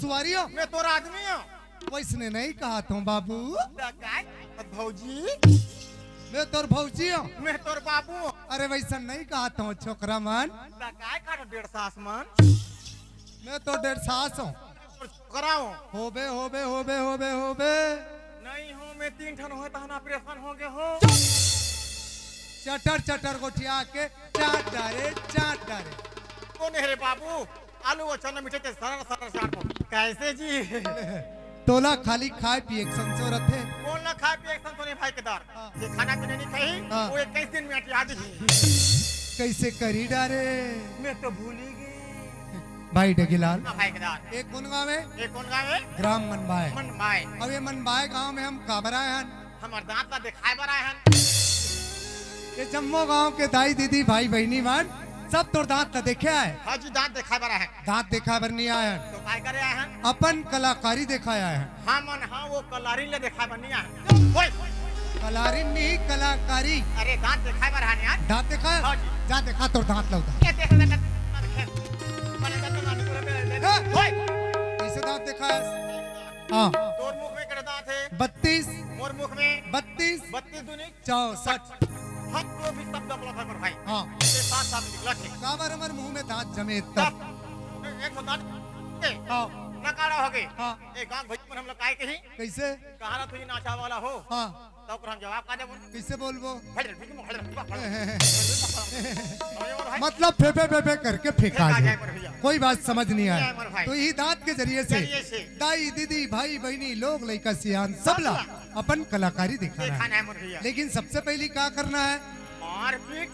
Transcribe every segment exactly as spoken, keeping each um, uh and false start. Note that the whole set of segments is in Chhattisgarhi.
दुआरी हो? मैं तोर आदमी हो। वैसने नहीं कहत हों बाबू। त काय? भौजी। मैं तोर भौजी हों। मैं तोर बाबू हों। अरे वैसन नहीं कहत हों छोकरा मन। त काय कहत डेढ़ सास मन? मैं तोर डेढ़ सास हों। तोर छोकरा हों। होबे, होबे, होबे, होबे, होबे। नहीं हों, मैं तीन ठन हों, तहन operation हो गे हों। चटर चटर गोठिया के चाट डारे, चाट डारे। कोन हे रे बाबू? आलू अउ चना मिठे ते सरर सरर चाट दो। कैसे जी? तोला खाली खाए पिए के संसो रथे। कोन ला खाए पिए के संसो नहीं भाई केदार? हाँ। जे खाना पीना नहीं खाही, हाँ। वो इक्कीस दिन में अटिया दिही। कैसे करी डारे? मैं तो भूल ही गई। भाई डेगेलाल, हाँ भाई केदार। ये कोन गाँव हे? ये कोन गाँव हे? ग्राम मनबाय। मनबाय। अब ये मनबाय गाँव में हम काबर आए हन? हमर दांत ला देखाए बर आए हन। ये जम्मो गांव के दाई दीदी भाई बहिनी मन सब तोर दांत ला देखे आए। हाँ जी, दांत देखाए बर आए हन। दांत देखाए बर नहीं आए हन। तो काय करे आए हन? अपन कलाकारी देखाए आए हन। हाँ मन, हाँ वो कलारी ला देखाए बर नहीं आए हन। ओए! कलारी नहीं, कलाकारी। अरे दांत देखाए बर आए हन यार। दांत देखाए? हाँ जी। जा देखा तोर दांत ला उधर। ये देख ले, देख ले, देख ले। बने दांत तो नानी पूरा मेरे ले। हाँ। ओए! कैसे दांत देखाए? हाँ। तोर मुख में केतना दांत हे? बत्तीस। मोर मुख में? बत्तीस। बत्तीस दूनी? चौसठ। हम तो भी सब दबला था मोर भाई। हाँ। ये साथ साथ निकला थे। काबर हमर मुंह में दांत जमे तब। तब एक ठो दांत के हाँ। नकारा हो गए। हाँ। एक गांव भई मन हम लोग काय कही? कैसे? कहा ना तू ही नाचा वाला हो। हाँ। तो ओकर हम जवाब का देबो? कैसे बोलबो? हट रे, बिल्कुल हट रे, हट रे। समझ में भाई? मतलब फेफे फेफे करके फेंका फेंका जाए। जाए पर भैया। कोई बात समझ नहीं नहीं आए आए पर भाई। तो यही दांत के जरिए से जरिए से। दाई, दीदी, भाई, बहिनी, लोग, लइका, सियान, सबला सबला। अपन कलाकारी दिखाना दिखाना है। है मोर भैया। लेकिन सबसे पहली का करना है? मारपीट।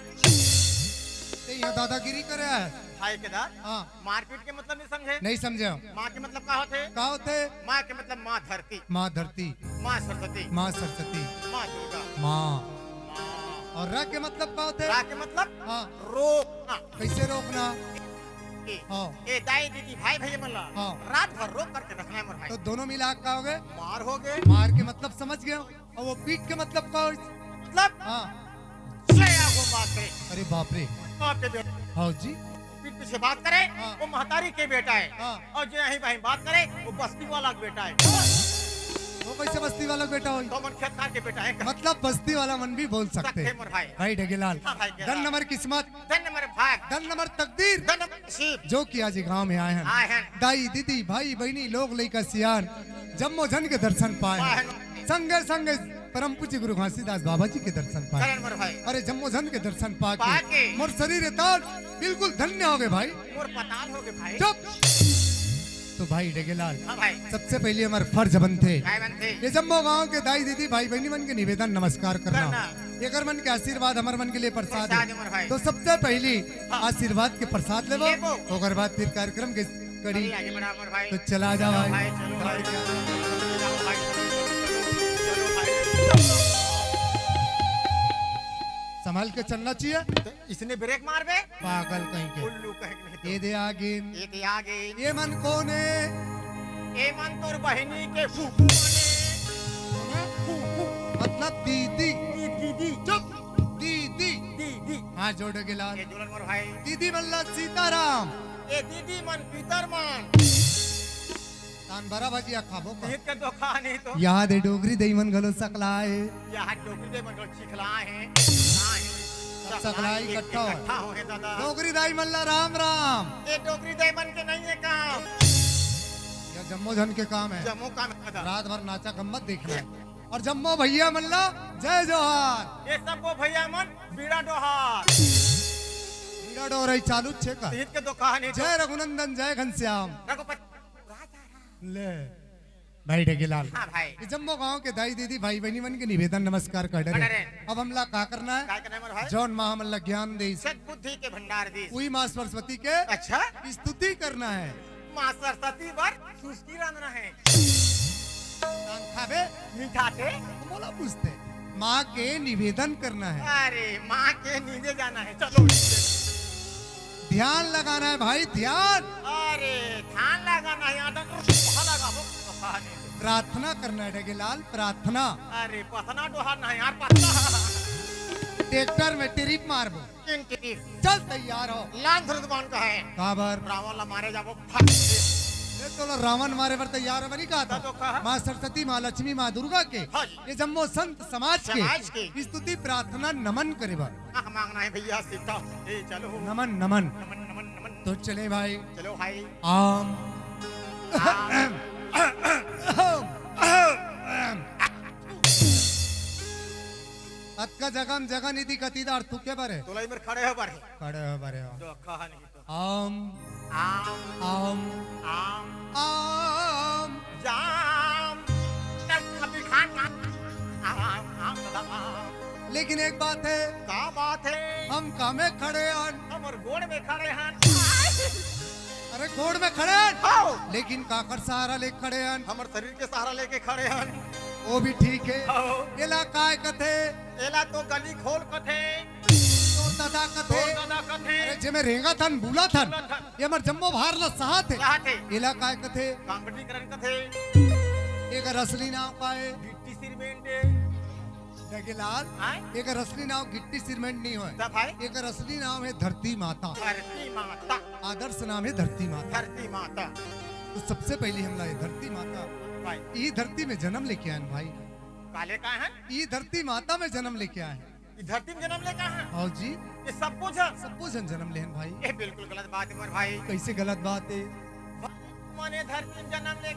ते यहाँ दादागिरी करे है। भाई केदार, हाँ। मारपीट के मतलब नहीं समझे? नहीं समझे हो। माँ के मतलब का होथे? का होथे? माँ के मतलब माँ धरती। माँ धरती। माँ सरस्वती। माँ सरस्वती। माँ दुर्गा। माँ। माँ। और र के मतलब का होथे? रा के मतलब? हाँ। रोकना। कैसे रोकना? ए, हाँ। ए दाई दीदी भाई भैया मन ला हाँ। रात भर रोक करके रखना है मोर भाई। तो दोनों मिला के का हो गए? मार हो गए। मार के मतलब समझ गए हो? और वो पीट के मतलब का होइस? मतलब? हाँ। सया को बात करे। अरे बाप रे। बाप के बेटा। हाँ जी। पीठ पीछे बात करे, हाँ। वो महतारी के बेटा है। हाँ। और जो यहीं वहीं बात करे, वो बस्ती वाला का बेटा है। वो कैसे बस्ती वाला का बेटा होई? तो मन खेत खार के बेटा है। मतलब बस्ती वाला मन भी बोल सकते सकते हैं। मोर भाई। भाई डेगेलाल। हाँ भाई, डेगेलाल। धन हमर किस्मत। धन हमर भाग। धन हमर तकदीर। धन हमर नसीब। जो कि आज ये गांव में आए हैं। आए हैं। दाई, दीदी, भाई, बहिनी, लोग, लइका, सियान, जम्मो झन के दर्शन पाए। पाए हैं। संगे संगे परम पूज्य गुरु घासीदास बाबा जी के दर्शन पाए। करण मोर भाई। अरे जम्मो झन के दर्शन पाके पाके। मोर शरीर एताल बिल्कुल धन्य हो गए भाई। मोर पताल हो गए भाई। चुप। तो भाई डेगेलाल, हाँ भाई। सबसे पहले हमर फर्ज बनथे। काय बनथे? ये जम्मो गांव के दाई दीदी भाई बहिनी मन के निवेदन नमस्कार करना। करना। एकर मन के आशीर्वाद हमर मन के लिए प्रसाद प्रसाद है। हमर भाई। तो सबसे पहली हाँ। आशीर्वाद के प्रसाद लेबो, लेबो। ओकर बाद फिर कार्यक्रम के कड़ी। अरे आगे बढ़ा हमर भाई। तो चला जा चलो भाई। भाई, चलो भाई। चलो भाई। चलो भाई। संभाल के चलना चाहिए। तो इसने ब्रेक मार बे। पागल कहीं के। उल्लू कहीं के। ये दे आगे। ये दे आगे। ये मन कौन है? ये मन तोर बहिनी के फूफू बने। फूफू। मतलब दीदी। दी-, दीदी। चुप। दीदी। दीदी। हाथ जोड़ के लाल। ये जोड़न मोर भाई। दीदी मन ला सीताराम। ये दीदी मन पीतर मन। तान बरा भजिया खाबो का? तीत के तो खा नहीं तो। याद है डोगरी दई मन घलो सकलाए। याद डोगरी दई मन घलो चिखलाए हैं। सब सकलाए इकट्ठा हो। इकट्ठा हो है दादा। डोगरी दाई मन ला राम राम। ये डोगरी दई मन के नहीं है काम। या जम्मो झन के काम है। जम्मो काम है दादा। रात भर नाचा गम्मत देखना है। और जम्मो भैया मन ला जय जोहार। ये सब वो भैया मन बीड़ा डोहार। बीड़ा डोहराई चालू छे का? तीत के तो कहा नहीं तो। जय रघुनंदन, जय घनश्याम। रघुपति। ले। भाई डेगेलाल। हाँ भाई। ये जम्मो गांव के दाई दीदी भाई बहिनी मन के निवेदन नमस्कार कर डरे। कर डरे। अब हमला का करना है? का करना है मोर भाई? जौन माँ हमन ला ज्ञान दे। सद्बुद्धि के भंडार दे। वही माँ सरस्वती के अच्छा? स्तुति करना है। माँ सरस्वती बर सुस्ती रांधना है। कान खाबे? नहीं खाते। मोला पूछते। माँ के निवेदन करना है। अरे, माँ के नीचे जाना है। चलो। ध्यान लगाना है भाई, ध्यान। अरे, ध्यान लगाना है, यहाँ तक वहाँ लगा वो, वहाँ नहीं। प्रार्थना करना है डेगेलाल, प्रार्थना। अरे, पसना डोहार ना यार, पसना। ट्रैक्टर में ट्रिप मारबो। तीन ट्रिप। चल तैयार हो। लान धुरत बान का है। काबर? रावण ला मारे जाबो, फट से। तोला रावण मारे बर तैयार हे बनी का था? तो कहा? माँ सरस्वती, माँ लक्ष्मी, माँ दुर्गा के, हाँ जी। ये जम्मो संत समाज के समाज के। स्तुति, प्रार्थना, नमन करे बर। आह, मांगना है भैया, सीता। ए, चलो। नमन, नमन। नमन, नमन, नमन। तो चले भाई। चलो भाई। आम। आम। अतका जगह म जगह नहीं दिखती दार, तू के बरे? तोला इमर खड़े हो बरे। खड़े हो बरे हो। तो कहा नहीं तो। आम। आम। आम। आम। आम। जाम। तब अभी खान ना। आम, आम, आम। लेकिन एक बात है। का बात है? हम कामे खड़े हन। हमर गोड़ में खड़े हन। अरे गोड़ में खड़े हन। हाँ। लेकिन काकर सहारा लेके खड़े हन? हमर शरीर के सहारा लेके खड़े हन। वो भी ठीक है। हाँ। एला काय कथे? एला तो गली खोल कथे। तोर ददा कथे। तोर ददा कथे। अरे जेमे रेंगत हन, बुलत हन। बुलत हन। ये हमर जम्मो भार ला सहत हे। सहत हे। एला काय कथे? कांकरीकरण कथे। एकर असली नाम का हे? गिट्टी सीमेंट हे। देखे लाल, आय? एकर असली नाम गिट्टी सीमेंट नहीं होय। तब भाई? एकर असली नाम हे धरती माता। धरती माता। आदर्श नाम हे धरती माता। धरती माता। तो सबसे पहले हमला ये धरती माता, भाई। ये धरती में जन्म लेके आयन भाई। काले का है? ये धरती माता में जन्म लेके आए हैं। ये धरती में जन्म लेके आए हैं? हाँ जी। ये सबो झन? सबो झन जन्म लेहन भाई। ये बिल्कुल गलत बात है मोर भाई। कैसे गलत बात है? माने धरती में जन्म ले,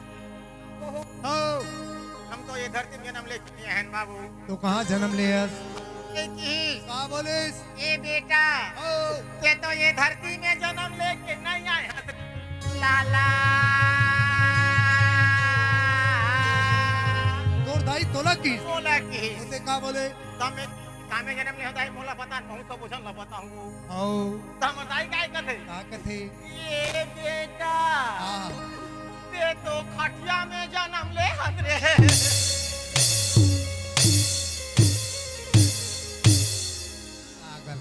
ओहो। हो। हम तो ये धरती में जन्म लेके नहीं आए हैं बाबू। तो कहाँ जन्म लेहस? ये की? का बोलिस? ए बेटा, ओ। ते तो ये धरती में जन्म लेके नहीं आए हस। लाला। तोर दाई तोला की? तोला की। ते का बोले? तमे, तमे जन्म नहीं होता है, मोला पता नहीं, बहुत तो बुझन ला पता हूँ। आओ। तम दाई काय कथे? का कथे? ए बेटा, हाँ। ते तो खटिया में जन्म ले हस रे। पागल।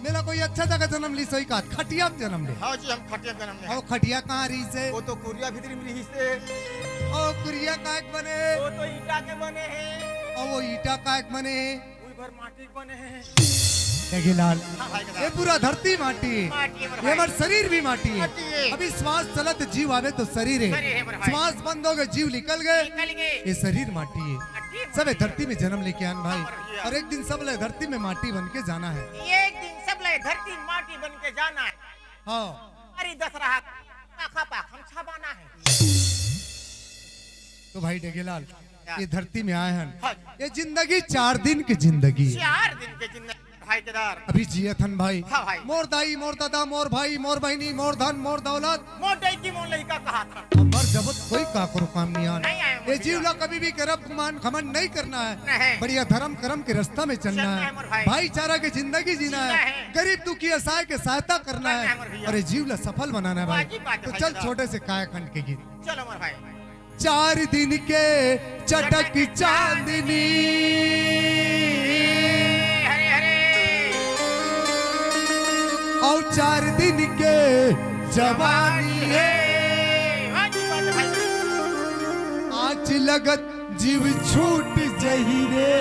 मेला कोई अच्छा जगह जन्म ली सही कहा, खटिया में जन्म ले। हाँ जी, हम खटिया में जन्म ले। और खटिया कहाँ रहिस हे? वो तो कुरिया भीतरी में रहिस हे। और कुरिया काय के बने? वो तो ईटा के बने हे। और वो ईटा काय के बने हे? वो भर माटी के बने हे। देखे लाल, हाँ भाई, ये पूरा धरती माटी हे। माटी हे, ये हमार शरीर भी माटी हे। माटी हे। अभी श्वास चलत जीव आवे तो शरीर हे। शरीर हे, हमार भाई। श्वास बंद हो गए, जीव निकल गए। निकल गए। ये शरीर माटी हे। माटी हे, सब ये माटी हे। धरती में जन्म लेके आन भाई। हाँ, भैया। और एक दिन सब ले धरती में माटी बन के जाना है। एक दिन सब ले धरती माटी बन के जाना है। हाँ। अरे दस रहा, पाखा पाखा में छबाना है। तो भाई डेगेलाल, क्या? ये धरती में आए हैं। हाँ। ये जिंदगी चार दिन की जिंदगी। चार दिन के जिंदगी भाई केदार। अभी जियत हन भाई। हाँ भाई। मोर दाई, मोर दादा, मोर भाई, मोर बहिनी, मोर धन, मोर दौलत। मोर दाई की मोर लइका कहा था। अब मर जब कोई काकरो काम नहीं आन। नहीं आए ये मोर जीव भैया। ला कभी भी गर्व गुमान घमंड नहीं करना है। नहीं। बढ़िया धर्म कर्म के रास्ता में चलना चलना है। है मोर भाई। भाईचारा के जिंदगी जीना जीना है। है। गरीब दुखी असहाय के सहायता करना करना है। है मोर भैया। अरे जीव ला सफल बनाना है भाई। वाजिब बात है तो भाई चल साहब। छोटे से कायाखंड के गीत। चलो मोर भाई। चार दिन के चटक चांदनी। हरे हरे। और चार दिन के जवानी है। वाजिब बात है भाई। आज लगत जीव छूट जही रे।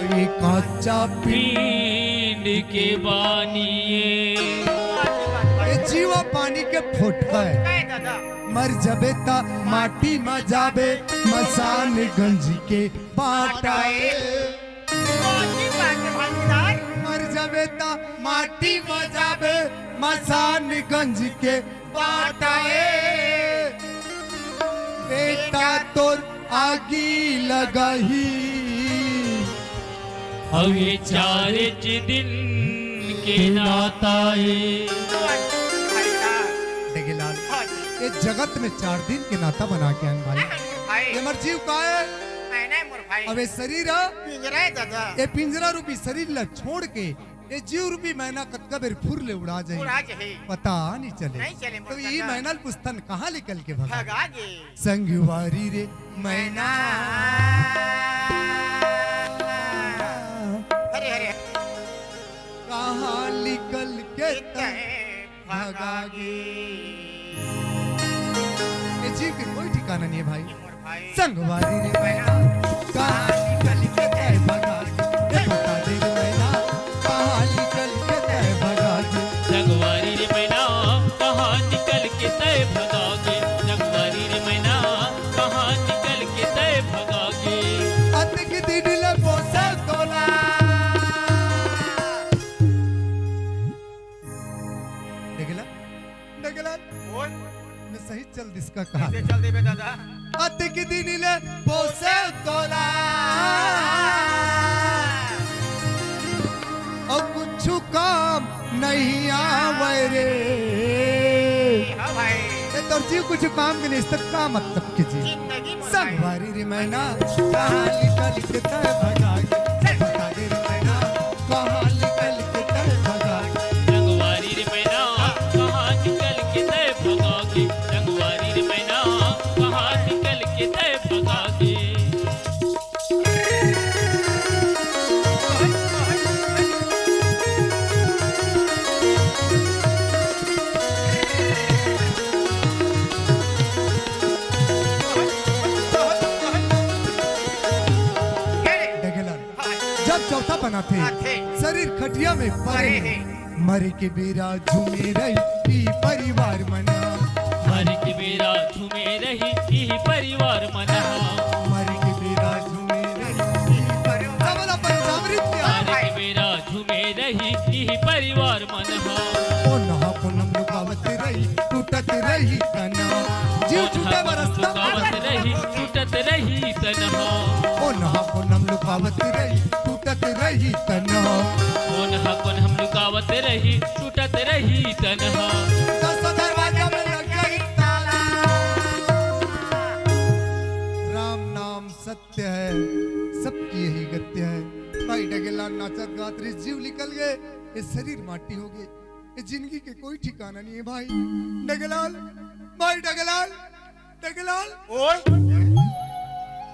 ये काचा पींड के बानी ये। ये जीवा पानी के फोटका है। काय दादा? मर जबे त माटी म जाबे, मसानगंज के बाटा ए। कौन सी बात है भागीदार? मर जबे त माटी म जाबे, मसानगंज के बाटा ए। बेटा तोर आगी लगाही। हवे चार दिन के नाता ए। भाई साहब। देखे लाल, हाँ जी। ये जगत में चार दिन के नाता बना के आन भाई। भाई। ये मर जीव का है? मैना है मोर भाई। अब ये शरीर है? पिंजरा है दादा। ये पिंजरा रूपी शरीर ला छोड़ के ये जीव रूपी मैना कतका बेर फुर ले उड़ा जाही। उड़ा जाही। पता नहीं चले। नहीं चले, तो मोर ये दादा। मैना ल पुछथन कहाँ निकल के भगा? भगा गे। संगवारी रे मैना। हरे, हरे। कहाँ निकल के तैं भगा गे। ये जीव के कोई ठिकाना नहीं है भाई। ये मोर भाई। संगवारी रे मैना, कहाँ निकल के तैं भगा गे? ये बता दे रे मैना, कहाँ निकल के तैं भगा गे? संगवारी रे मैना, का कहा। कैसे चल देबे दादा? अतिक दिन ले पोसे तोला, अउ कुछु काम नहीं आवे रे। हाँ भाई। ए तोर जीव कुछु काम के नहीं, त का मतलब के जी? जिंदगी मोर संगवारी रे मैना, कहाँ निकल के तैं भगा गे? बता दे रे मैना, कहाँ निकल के तैं भगा गे? संगवारी रे मैना, कहाँ निकल के तैं भगा गे? संगवारी रे मैना, कहाँ निकल के तैं भगा गे? डगेलाल, जब चौथा बनाथे, आथे। शरीर खटिया में परे परे हे। हे। मरे के बेरा झूमे रही ई परिवार मन। मरे के बेरा झूमे रही ई परिवार मन। मरे के बेरा झूमे रही ई परिवार। सबला पंचामृत क्या? मरे के बेरा झूमे रही ई परिवार मन। ओन्हा कोन हम लुकावत रही, टूटत रही तनहा। जीव छूटे बर रस्ता। लुकावत रही, टूटत रही तनहा। ओन्हा कोन हम लुकावत रही, टूटत रही तनहा। ओन्हा कोन हम लुकावत रही, टूटत रही तनहा। दस दरवाजा में लग जाही ताला। राम नाम सत्य है, सबकी यही गत्य है। भाई डगेलाल नाचत गात रहिस, जीव निकल गे, ये शरीर माटी हो गे, ये जिंदगी के कोई ठिकाना नहीं है भाई। डगेलाल, भाई डगेलाल, डगेलाल। ओए।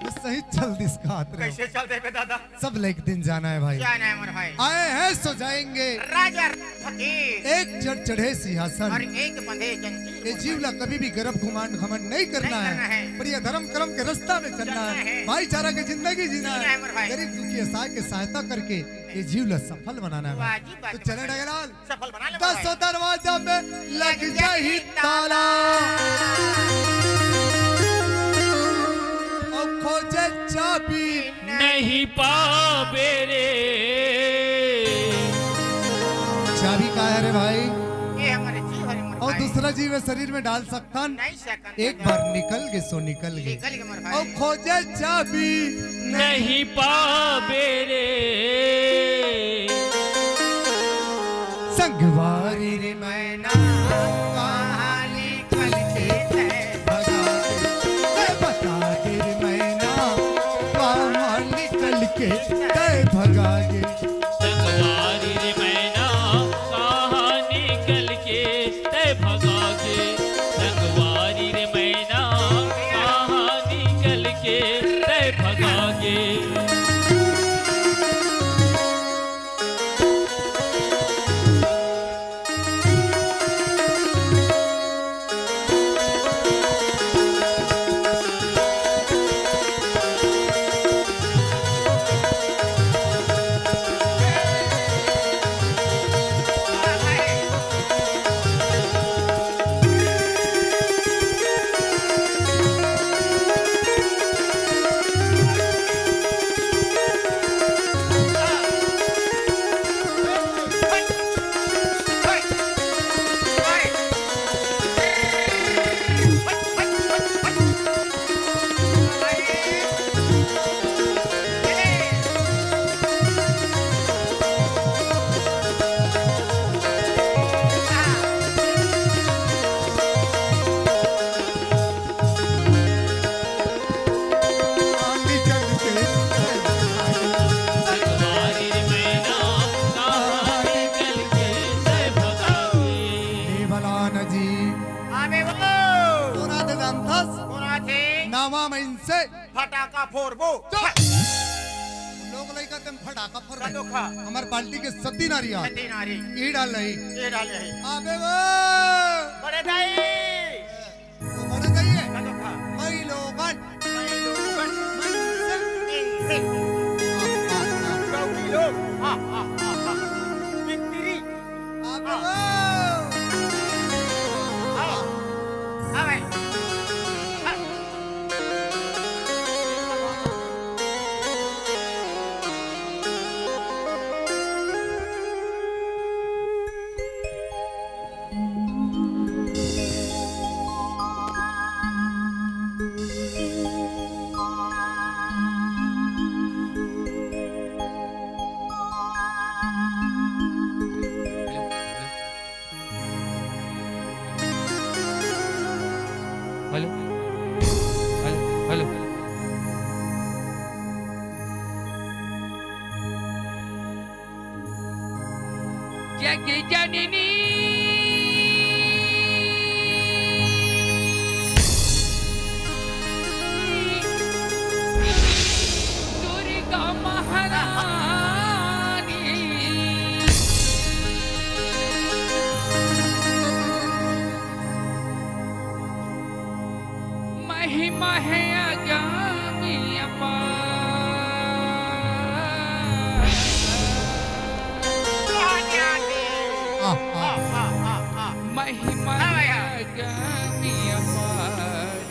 ये सही चल दिस गात रहे। कैसे चल देबे दादा? सब ला एक दिन जाना है भाई। जाना है मोर भाई। आए हैं सो जाएंगे। राजा फकीर। एक जड़ चढ़े सिंहासन। और एक बंधे जंजीर। ये जीव ला कभी भी गर्व घमंड घमंड नहीं करना नहीं है। करना है। बढ़िया धर्म कर्म के रास्ता में चलना चलना है। है। भाईचारा के जिंदगी जीना जीना है। है मोर भाई। गरीब दुखी असहाय के सहायता करके ये जीव ला सफल बनाना है वाह भाई। जी, वाह तो जी, चले वाह। डगेलाल। सफल बना ले दस भाई। दरवाजा में लग जाही ताला। अउ खोजे चाबी नहीं पाबे रे। चाबी का है रे भाई? ये हमारे जीव हरे मोर और भाई। दूसरा जीव है शरीर में डाल सकथन। नहीं सकन। एक बार निकल गे सो निकल गे। निकल गे मोर भाई। अउ खोजे चाबी नहीं पाबे रे। संगवारी रे मैना, कहाँ निकल के तैं भगा गे? ए बता दे रे मैना, कहाँ निकल के तैं भगा गे? संगवारी रे मैना, कहाँ निकल के तैं भगा गे? संगवारी रे मैना, कहाँ निकल के तैं भगा गे? देवलान जी। आबे वो। कोन आथे जानथस? कोन आथे? नवा मइनसे। फटाका फोड़बो। चुप। लोग लइका तेम फटाका फोड़ रहे। कदो खा। हमर पार्टी के सती नारी आ। सती नारी। ई डाल रही। ई डाल रही। आबे वो। बड़े दाई। तो बड़े दाई है। कदो खा। मई लोगन। मई लोगन। मई से। इनसे। आ, आ, आ। गाँव की लोग। हाँ, हाँ, हाँ, हाँ। मित्री। आबे वो। हाँ। हाँ भाई। हाँ। जग जननी दुर्गा महारानी, महिमा है अगम अपार। आह, आह। महिमा है अगम अपार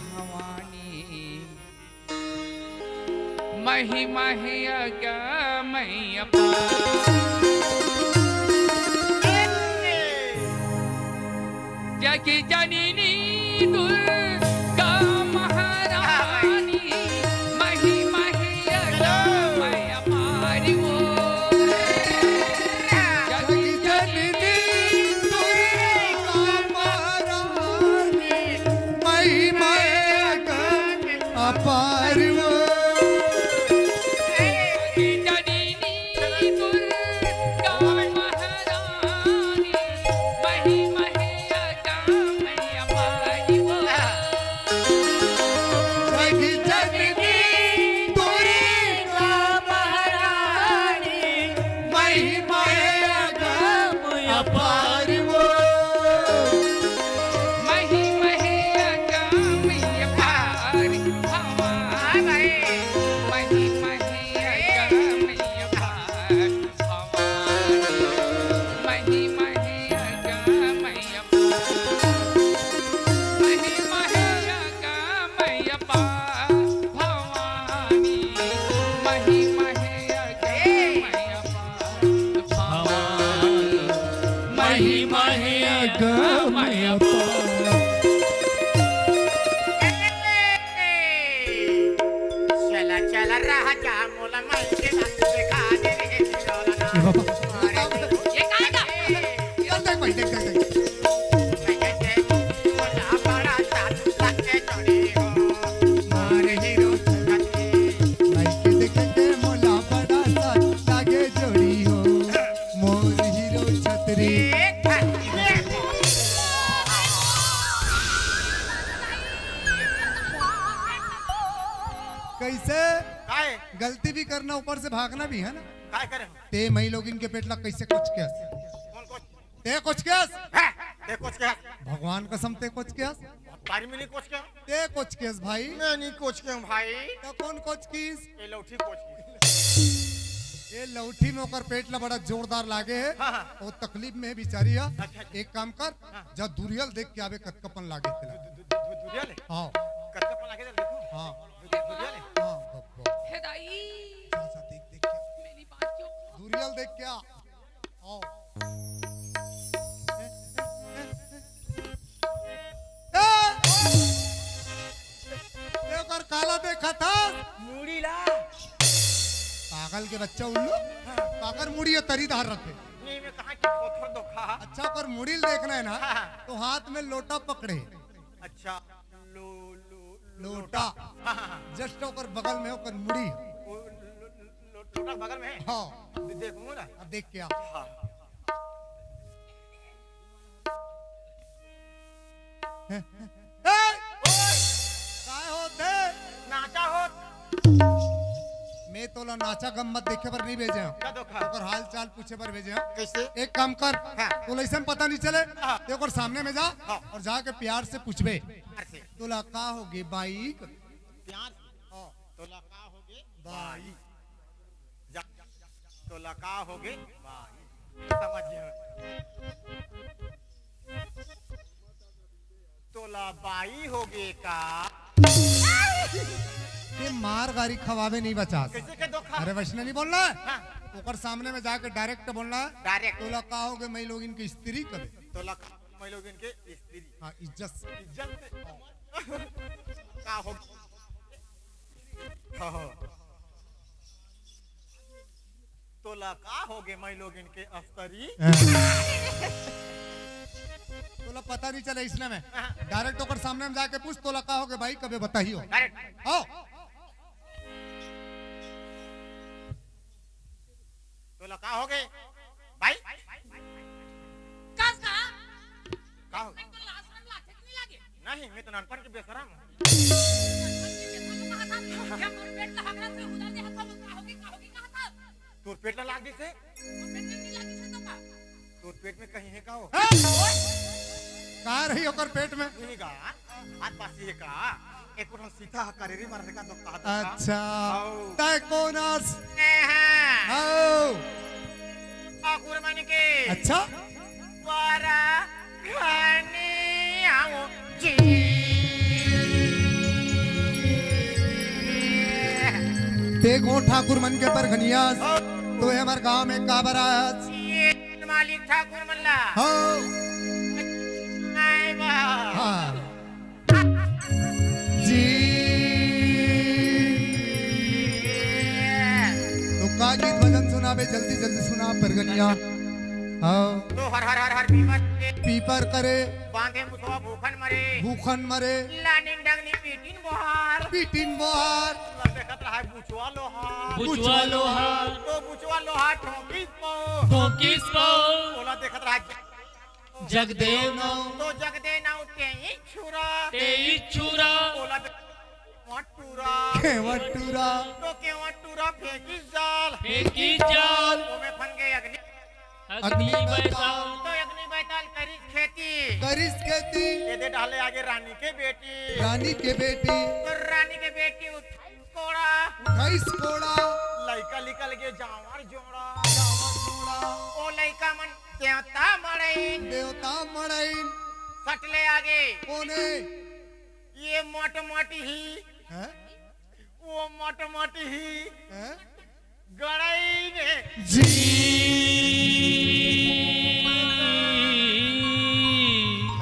भवानी। महिमा है अगम अपार। जग जननी दुर्गा महारानी, महिमा है अगम अपार वो। जग जननी दुर्गा महारानी, महिमा है अगम अपार वो। जग जननी दुर्गा महारानी, महिमा है अगम अपार वो। जग जननी दुर्गा महारानी, महिमा है अगम अपार वो। महिमा है अगम अपार भवानी। महिमा है अगम अपार भवानी। महिमा है अगम अपार। महिमा है अगम अपार भवानी। महिमा है अगम अपार भवानी। महिमा है अगम अपार। चला, चला, राजा, मोला माई के नाम दिखा दे रे, डोला ना। ए बाबा। ये काय का? ए। चल, देख भाई, देख, देख, देख। मोला बड़ा साथ लागे जोड़ी हो, मोर हीरो छतरी। माई के देख के मोला बड़ा साथ लागे जोड़ी हो, मोर हीरो छतरी। एक बार, एक बार। कैसे? काय? गलती भी करना, ऊपर से भागना भी, है ना? काय करे? ते मई लोगिन के पेट ला कैसे कोचकेस? कौन कोच? ते कोचकेस? हैं? ते कोचकेस? भगवान कसम ते कोचकेस? तारी में नहीं कोचके? ते कोचकेस भाई। मैं नहीं कोचके हूँ भाई। तो कौन कोचकिस? ये लौठी कोचकिस। ये लौठी में ओकर पेट ला बड़ा जोरदार लागे है। हाँ, हाँ। वो तकलीफ में है बेचारी है। अच्छा, अच्छा। एक काम कर, हाँ। जा दुरियल देख के आवे कतकापन लागे तेला। दु-, दु-, दु-, दुरियल है? हाँ। कतकापन लागे तेला देखो। हाँ। दु-, दु-, दुरियल है? हाँ, बक, बक। हे दाई। जा, जा, देख, देख के आ। मेरी बात क्यों? दुरियल देख के आ। आओ। ए, ए, ए, ए। ए! ए, ओकर काला देखत हस? मुड़ी ला। पागल के बच्चा उल्लू। हाँ। काकर मुड़ी ये तरी धार रथे। नहीं, मैं कहाँ की कोथर धोखा। अच्छा, ओकर मुड़ी ल देखना है ना, हाँ। तो हाथ में लोटा पकड़े। अच्छा, लो, लो, लोटा। लोटा। हाँ, हाँ, हाँ। Just ओकर बगल में ओकर मुड़ी। वो लो, लो, लो, लोटा बगल में है? हाँ। दे-, देखूंगा ना। अब देख के आ। हाँ। ए! काय होत हे? नाचा होत। मैं तोला नाचा गम्मत देखे बर नहीं भेजे हूँ। का धोखा? ओकर हाल चाल पूछे बर भेजे हूँ। कैसे? एक काम कर, हाँ। तोला ऐसन पता नहीं चले, हाँ। ते ओकर सामने में जा हाँ। और जाके प्यार से पूछबे, प्यार से। तोला का होगे बाई? प्यार से? हाँ। तोला का होगे बाई? जा, तोला का होगे बाई? समझ गया। तोला बाई होगे का? ये मार गारी खवावे नहीं बचास। कैसे के धोखा? अरे वैसने नहीं बोलना है। हाँ। ओकर सामने में जाके direct बोलना है। Direct। तोला का होगे मई लोगिन के स्त्री कबे। तोला का, मई लोगिन के स्त्री। हाँ, इज्जत से। इज्जत से। का होगे? हाँ, हाँ। तोला का होगे मई लोगिन के अस्तरी? हाँ। तोला पता नहीं चले इसने में। हाँ। Direct ओकर सामने में जाके पूछ, तोला का होगे बाई, कबे बताही हो। Direct। आओ। तोला का होगे बाई? नानपन के बेसरम। तोर पेट ला लाग दिस हे? तोर पेट में कहीं हे का हो? का रही ओकर पेट में? नहीं गा, हाथ पासी हे का? एक ठन सीता ह करेरी मार का तो का तो का? अच्छा। हौ। तै कोन अस? हौ। ठाकुर मन के। अच्छा। द्वारा खानी आऊं जी। ते कोन ठाकुर मन के परघनिया अस? हौ। तैं हमर गांव में काबर आय अस? मालिक ठाकुर मन ला। हौ। आय बा। हाँ। जी। तो का गीत भजन सुनाबे, जल्दी जल्दी सुना परघनिया। हौ। तो हर हर हर हर पीपर करे। पीपर करे। बांधे मुसवा भूखन मरे। भूखन मरे। लानिन डंगनी पीटिन बोहार। पीटिन बोहार। ला देखत रहा बुचवा लोहार। बुचवा लोहार। तो बुचवा लोहार ठोंकिस पो। ठोंकिस पो। ओला देखत रहा जगदेव नौ। तो जगदेव नौ तेईस छुरा। तेईस छुरा। ओला दे-, केवट टूरा। केवट टूरा। तो केवट टूरा फेंकिस जाल। फेंकिस जाल। ओमे फन गे अग्नि। अग्नि बैताल। तो अग्नि बैताल करिस खेती। करिस खेती। एदे डाले आगे रानी के बेटी। रानी के बेटी। तो रानी के बेटी उठाइस कोड़ा। उठाइस कोड़ा। लइका निकल गे जांवर जोड़ा। जांवर जोड़ा। ओ लइका मन देवता मड़इन। देवता मड़इन। सटले आगे। कोने? ये मटमट ही। हैं? वो मटमट ही। हैं? गड़ाई ने। जी।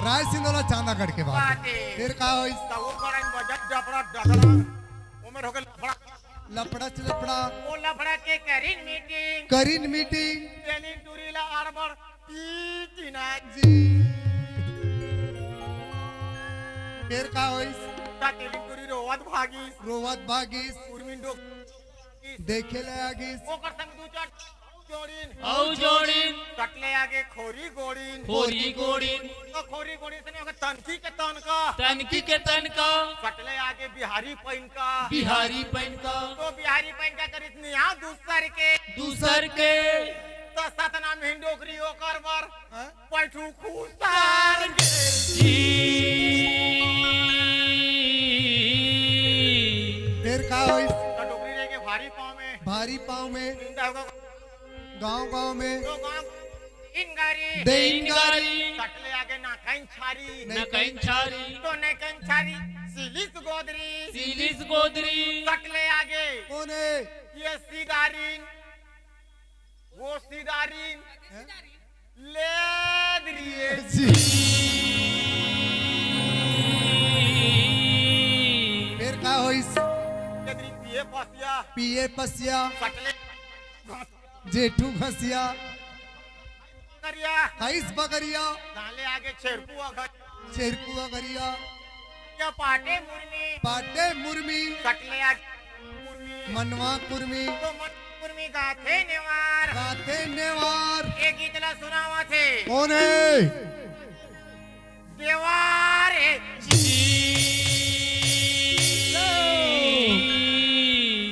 रायसिंदोला चांदागढ़ के बात। बाते। फिर का होइस? तो वो गड़ाई बजट डपड़ा डगड़ा। ओमे होके लफड़ा। लफड़ा च लफड़ा। वो लफड़ा के करिन मीटिंग। करिन मीटिंग। तेलिन टूरी ला अड़बड़ पीटिन जी। फिर का होइस? ता तेलिन टूरी रोवत भागिस। रोवत भागिस। उर्मिन डोक देखे ले आगिस। ओकर संग दू चार जोड़िन। अउ जोड़िन। सटले आगे खोरी गोड़िन। खोरी गोड़िन। तो खोरी गोड़िन से नहीं होगा, तनकी के तनका। तनकी के तनका। सटले आगे बिहारी पैनका। बिहारी पैनका। तो बिहारी पैनका करिस निया दूसर के। दूसर के। तो सतनाम हिंडोकरी ओकर बर। हाँ? पैठू खुसार गे जी। फिर का होइस? तो डोकरी रह गे भारी पाँव में। भारी पाँव में। निंदा होगा। गांव गांव में। तो गांव इंगारी। दे इंगारी। सटले आगे ना कहीं छारी। ना कहीं छारी। तो ना कहीं छारी। सिलिस गोदरी। सिलिस गोदरी। सटले आगे। कोने? ये सिदारी। वो सिदारी। हैं? लेदरिए जी। फिर का होइस? लेदरी पिए पसिया। पिए पसिया। सटले जेठू घसिया। करिया। खाइस बगरिया। नाले आगे छेरकुआ घर। छेरकुआ गरिया। या पाटे मुर्मी। पाटे मुर्मी। सटले आगे मुर्मी। मनवा कुर्मी। तो मन कुर्मी गाथे नेवार। गाथे नेवार। ये गीत ला सुनावत हे। कोने? देवार हे।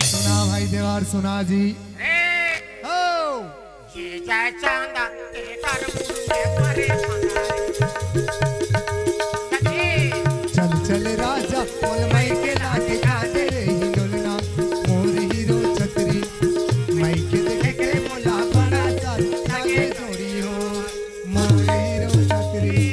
सुना भाई देवार, सुना जी। रे। हो। जीजा चांदा तेकर मुंह में परे पनारे। सखी। चल चल राजा, मोल माई के लागे गाजे रे हिंडोलना, मोर हीरो छतरी, माई के देखे के मोला बड़ा साथ लागे जोड़ी हो, मोर हीरो छतरी।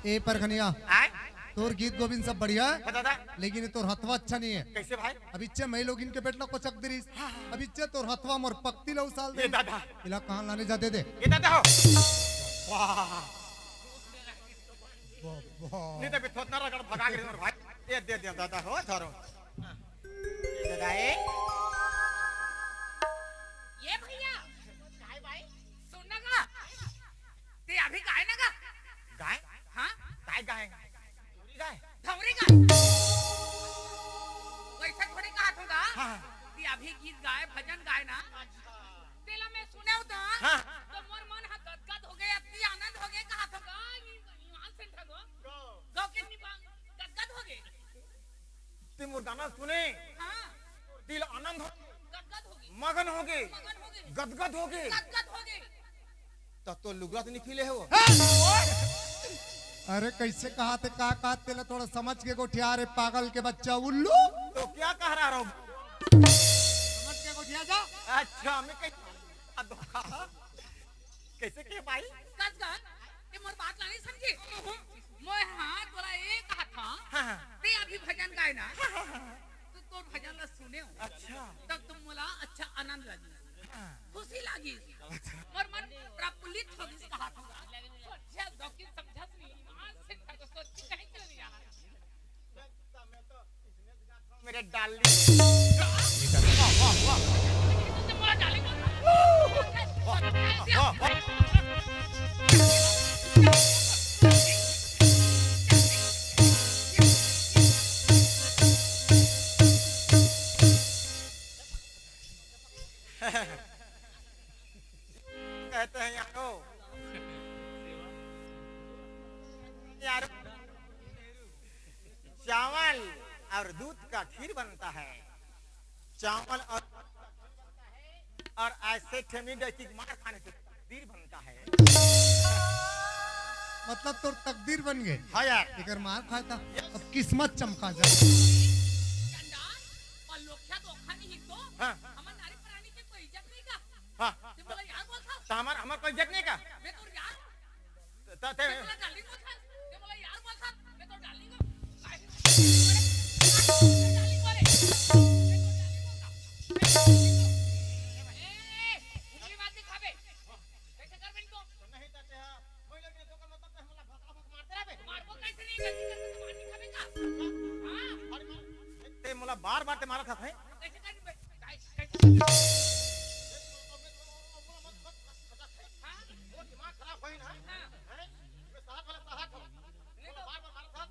ए परखनिया, आय? तोर गीत गोविंद सब बढ़िया हे, हाँ दादा। लेकिन ये तोर हथवा अच्छा नहीं हे। कैसे भाई? अब इच्छे मैं लोग इनके बेटला को चक दे रही। हाँ, हाँ। अब इच्छे तोर हथवा मोर पक्ति ला उसाल दे। ये दादा। इला कहाँ लाने जा दे दे। ये दादा हो। वाह। वाह, वाह। नहीं तो अभी थोतना रगड़ भगा के मोर भाई। ये दे दे दादा हो, धरो। ये दादा ए। ये भैया। काय भाई? सुन ना गा। ते अभी गाय ना गा। गाय? हाँ? काय गाय? धौरी गाय। धौरी गाय। वैसा थोड़ी कहा थोगा। हाँ, हाँ। ते अभी गीत गाय, भजन गाय ना। अच्छा। तेला मैं सुने होता। हाँ। तो मोर मन हा गदगद हो गया। ये कहा था, गाँव ईमान से ठगो। गाँव के निपांग गदगद हो गए। ते मोर गाना सुने, हाँ। दिल आनंद हो, गदगद हो गए। मगन हो गए, मगन हो गए। गदगद हो गए। गदगद हो गए। त तो लुगरा तो निकले हो। अरे, कैसे कहा थे, का कहा तेला थोड़ा समझ के गोठिया रे, पागल के बच्चा उल्लू। तो क्या कह रहा हूँ? समझ के गोठिया जा। अच्छा, मैं कह, अब धोखा। कैसे के भाई? गदगद, ये मोर बात ला नहीं समझे। मैं हाँ, तोला एक कहा था। हाँ, हाँ। ते अभी भजन गाए ना। हाँ, हाँ, हाँ। तो तोर भजन ला सुने हो। अच्छा। तब तुम मोला अच्छा आनंद लगी। हाँ। खुशी लगी। अच्छा। मोर मन प्रफुल्लित हो गई कहा था। सोचा दो कि समझा नहीं। आज से तक सोच के कहीं चल यार। मेरे डार्लिंग। वाह, वाह, वाह। कहते हैं यारो, यारो, चावल और दूध का खीर बनता है, चावल और, और ऐसे ठेमी डैकी के मार खाने से तकदीर बनता है। मतलब तोर तकदीर बन गए। हाँ यार। एकर मार खाता, अब किस्मत चमका जाए। चंडाल, और लोग क्या धोखा नहीं तो? हाँ। हमर नारी प्राणी के कोई इज्जत नहीं का? हाँ। ते मोला यार बोलथा? त हमर, हमर कोई इज्जत नहीं का? मैं तोर यार। त, त, ते ते मोला डार्लिंग बोलथा? ते मोला यार बोलथा? मैं तोर डार्लिंग हूँ। काहे? डार्लिंग बोले। मैं तोर डार्लिंग हूँ का? मैं तोर डार्लिंग हूँ। ए, उंगली मत दिखावे। कैसे कर बिनको? तो नहीं त ते हा, कोई लगे तो कर मतलब ते हमला भका भक मारते रहबे। मारबो कैसे नहीं, गलती करबे तो मार दिखावे का? हाँ। अरे मार। ते मोला बार-बार ते मारत हस, हैं? कैसे कर बे? कैसे, कैसे? हाँ? वो दिमाग खराब होई ना। हाँ। हैं? मैं साहब वाला साहब हूँ। नहीं तो बार-बार मारत हस।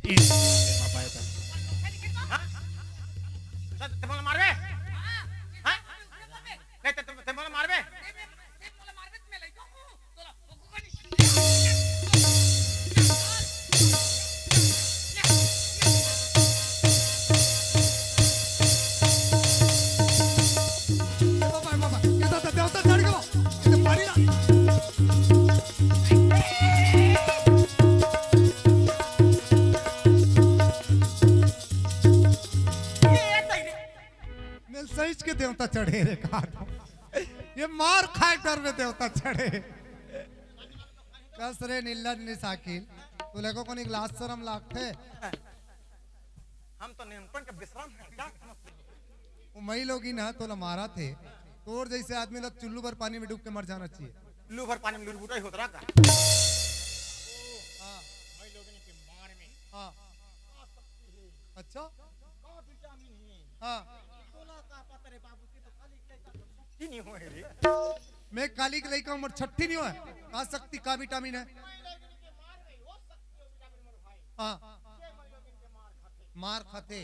ए, बाबा, ये तो। हाँ? त-, त-, ते मोला मारबे? हाँ? नहीं, त-, त-, ते मोला मारबे? ए बाबा, ए बाबा, ये तो देवता चढ़ गया। ये तो मारी ना। मैं सहिज के देवता चढ़े रे, कहा था। ये मार खाए डर में देवता चढ़े। कस रे निर्लज निसाकिल, तू लोगों को निकला शर्म लागथे। हम तो नेमपन का विश्राम है, क्या? वो मई लोगिन ह तोला मारत हे, तोर जैसे आदमी ला चुल्लू भर पानी में डूब के मर जाना चाहिए। चुल्लू भर पानी में लुरबुटा ही होत रहा का? हाँ। मई लोगिन के मार में हाँ। का शक्ति है? अच्छा। का विटामिन है? हाँ। तोला का पता रे बाबू, ते तो खाली एक लइका तो शक्ति नहीं होए रे। मैं काली के लइका हूँ, मोर छट्ठी नहीं होए। का शक्ति, का विटामिन है? मई लोगिन के मार में वो शक्ति और विटामिन मोर भाई। हाँ। ये मई लोगिन के मार खाते। मार खाते।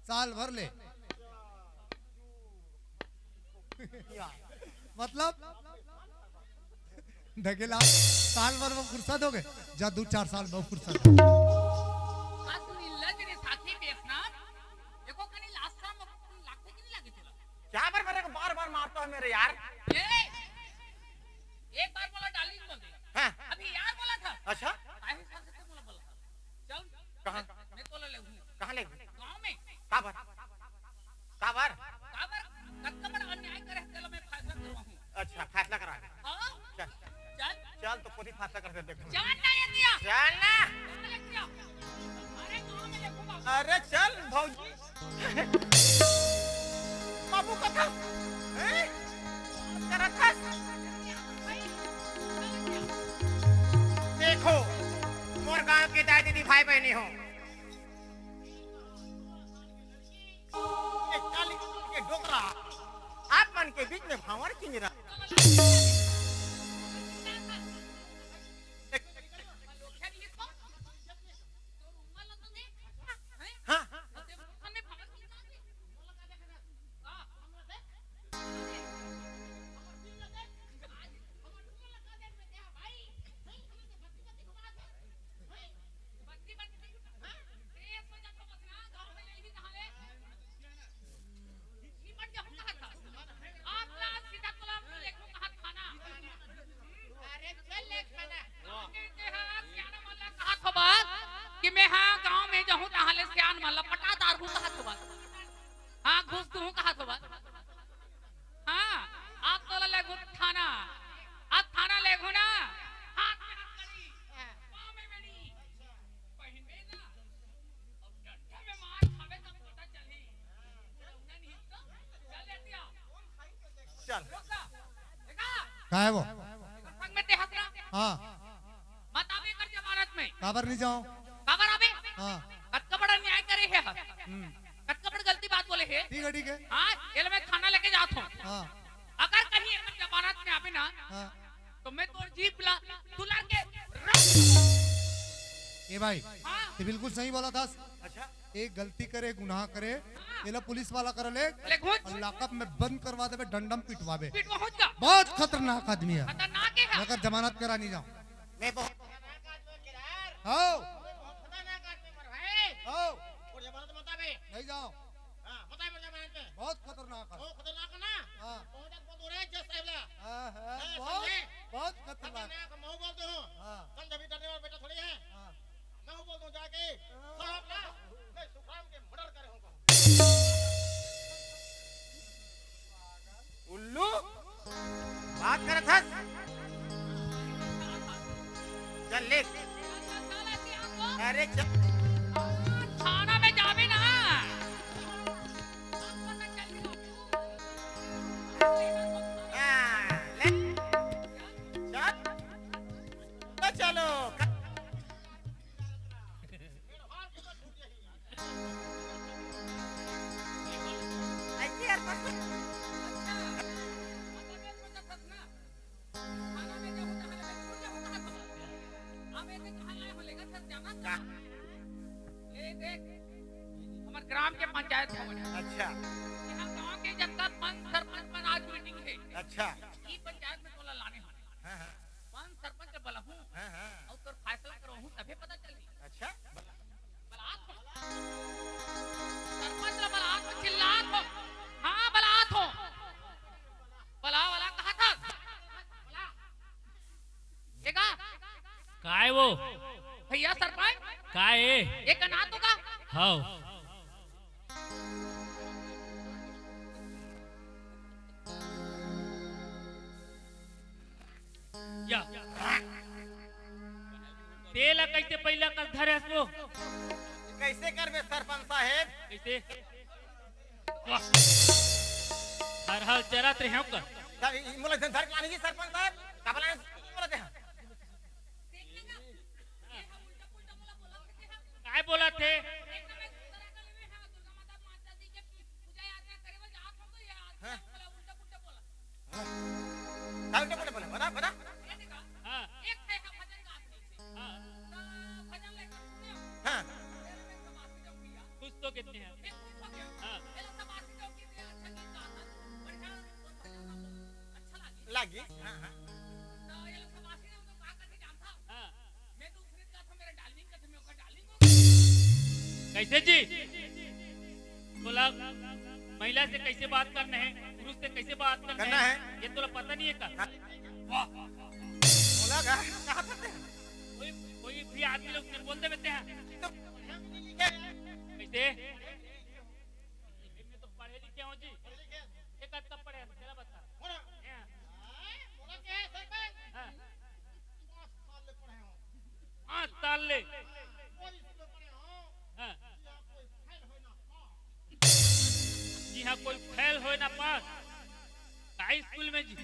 साल भर ले। मतलब ढकेला, साल भर में फुर्सत हो गए, जा दू चार साल में फुर्सत हो। का तू निर्लज रे साथी बेसना? देखो कनी लास्ट टाइम लागते कि नहीं लागे तेरा? क्या बार मेरे को बार बार मारता है मेरे यार? ए, एक बार बोला डार्लिंग बोल दे। हाँ। अभी यार बोला था। अच्छा। काहे साल से बोला बोला था? चल। कहाँ? मैं तोला ले हूँ। कहाँ ले हूँ? गाँव में। काबर? काबर? काबर? कतका बड़ा अन्याय करे तेला मैं फैसला करवाहूँ। अच्छा, फैसला करा। हाँ? चल। चल। चल तो कोई फैसला कर दे, देख। चल ना ये दिया। चल ना। चल ना ये दिया। अरे गाँव में देखो बाबू। अरे चल भौजी। बाबू कथा। हैं? करत हस? देखो, मोर गांव के दाई दीदी भाई बहनी हो। ये काली के डोकरा, आप मन के बीच में भांवर किंजरा। हाँ। काय वो? एकर संग में ते हंस रहा। हाँ। मत आवे एकर जमानत में। काबर नहीं जाओ? काबर आवे? हाँ। कतका बड़ा न्याय करे हे हर। हम्म। कतका बड़ गलती बात बोले हे। ठीक है, ठीक है। हाँ, ये ले मैं थाना लेके जात हूँ। हाँ। अगर कहीं एकर जमानत में आवे ना, हाँ। तो मैं तोर जीप ला, तू लड़ के रख। ए भाई, हाँ। ते बिल्कुल सही बोला था। अच्छा। एक गलती करे, गुनाह करे, हाँ। एला पुलिस वाला करा ले, ले घुस। और लॉकअप में बंद करवा देबे, डंडम पिटवाबे। पिटवा हो जा। बहुत खतरनाक आदमी है। खतरनाक है। मगर जमानत करा नहीं जाओ। मैं बहुत खतरनाक आदमी हूँ, केदार। हाँ। मैं बहुत खतरनाक आदमी हूँ, मेरे भाई। हाँ। और जमानत मत आवे। नहीं जाओ। हाँ, मत आवे मेरे जमानत पे। बहुत खतरनाक है। बहुत खतरनाक है ना? हाँ। बहुत ज्यादा बोल रहे हैं जज साहब ला। हाँ, हाँ, हाँ, बहुत, समझे? बहुत खतरनाक। खतरनाक, मैं बोलते हूँ। हाँ। समझ, अभी डरने वाला बेटा थोड़ी है। हाँ। मैं हूँ बोल दूं जाके, साहब ना, मैं सुखराम के मर्डर करे हूँ कहूँ। उल्लू, बात करत हस? चल ले। अरे चल। थाना में जावे ना। हाँ, ले। चल। तो चलो। हमार ग्राम के पंचायत भवन है। अच्छा। यहाँ गांव के जनता पंच सरपंच मन आज मीटिंग है। अच्छा। ई पंचायत में तोला लाने हवे। हाँ, हाँ। पंच सरपंच बलहूँ हाँ, हाँ। और तोर फैसला करहूँ तभे पता चलही। अच्छा। बलात हो। सरपंच ला बलात हो, चिल्लात हो। हाँ, बलात हो। बला, बला, कहा था? बला। ये का? काय वो? भैया सरपंच? काय ए? ये का ना तो का? हाव। या। तेला कइसे पहिला कस धरे हस वो? कइसे करबे सरपंच साहेब? कइसे? वाह। हर हाल चरत रहे हो का? तब ई मोला धर के लाने की सरपंच साहेब? का बोला बोला दे? काय बोलत हे? हाँ। काय उल्टा पुल्टा बोला? बता, बता। हाँ। हाँ। हाँ। कुछ तो कहते हैं। हाँ। लागी। हाँ, हाँ। हाँ। कैसे जी? तोला महिला से कैसे बात करना है, पुरुष से कैसे बात करना करना है, है। ये तोला पता नहीं है का? हाँ। वाह। बोला का? कहाँ करते हैं? कोई, कोई भी आदमी लोग से बोल दे बेटे हैं। तो कैसे? मैं तो पढ़े लिखे हूँ जी। एक आध कब पढ़े हैं? चला बता। हैं? हाँ। पाँच साल ले। हाँ। जी हाँ, कोई फेल होए ना पास। हाई स्कूल में जी।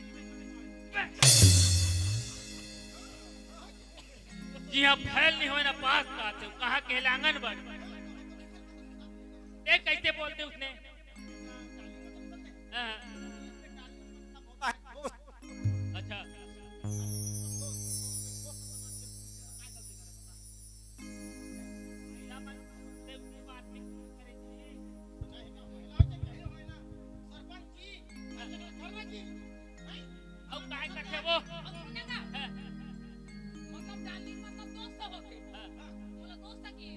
जी हाँ, फेल नहीं होए ना पास, कहते हो, कहाँ के आंगनबाड़ी। ये कैसे बोलते उसने? हाँ। अच्छा। अउ काय करथे वो? हाँ। मतलब डार्लिंग मतलब दोस्त होथे। हाँ। मोला दोस्त की।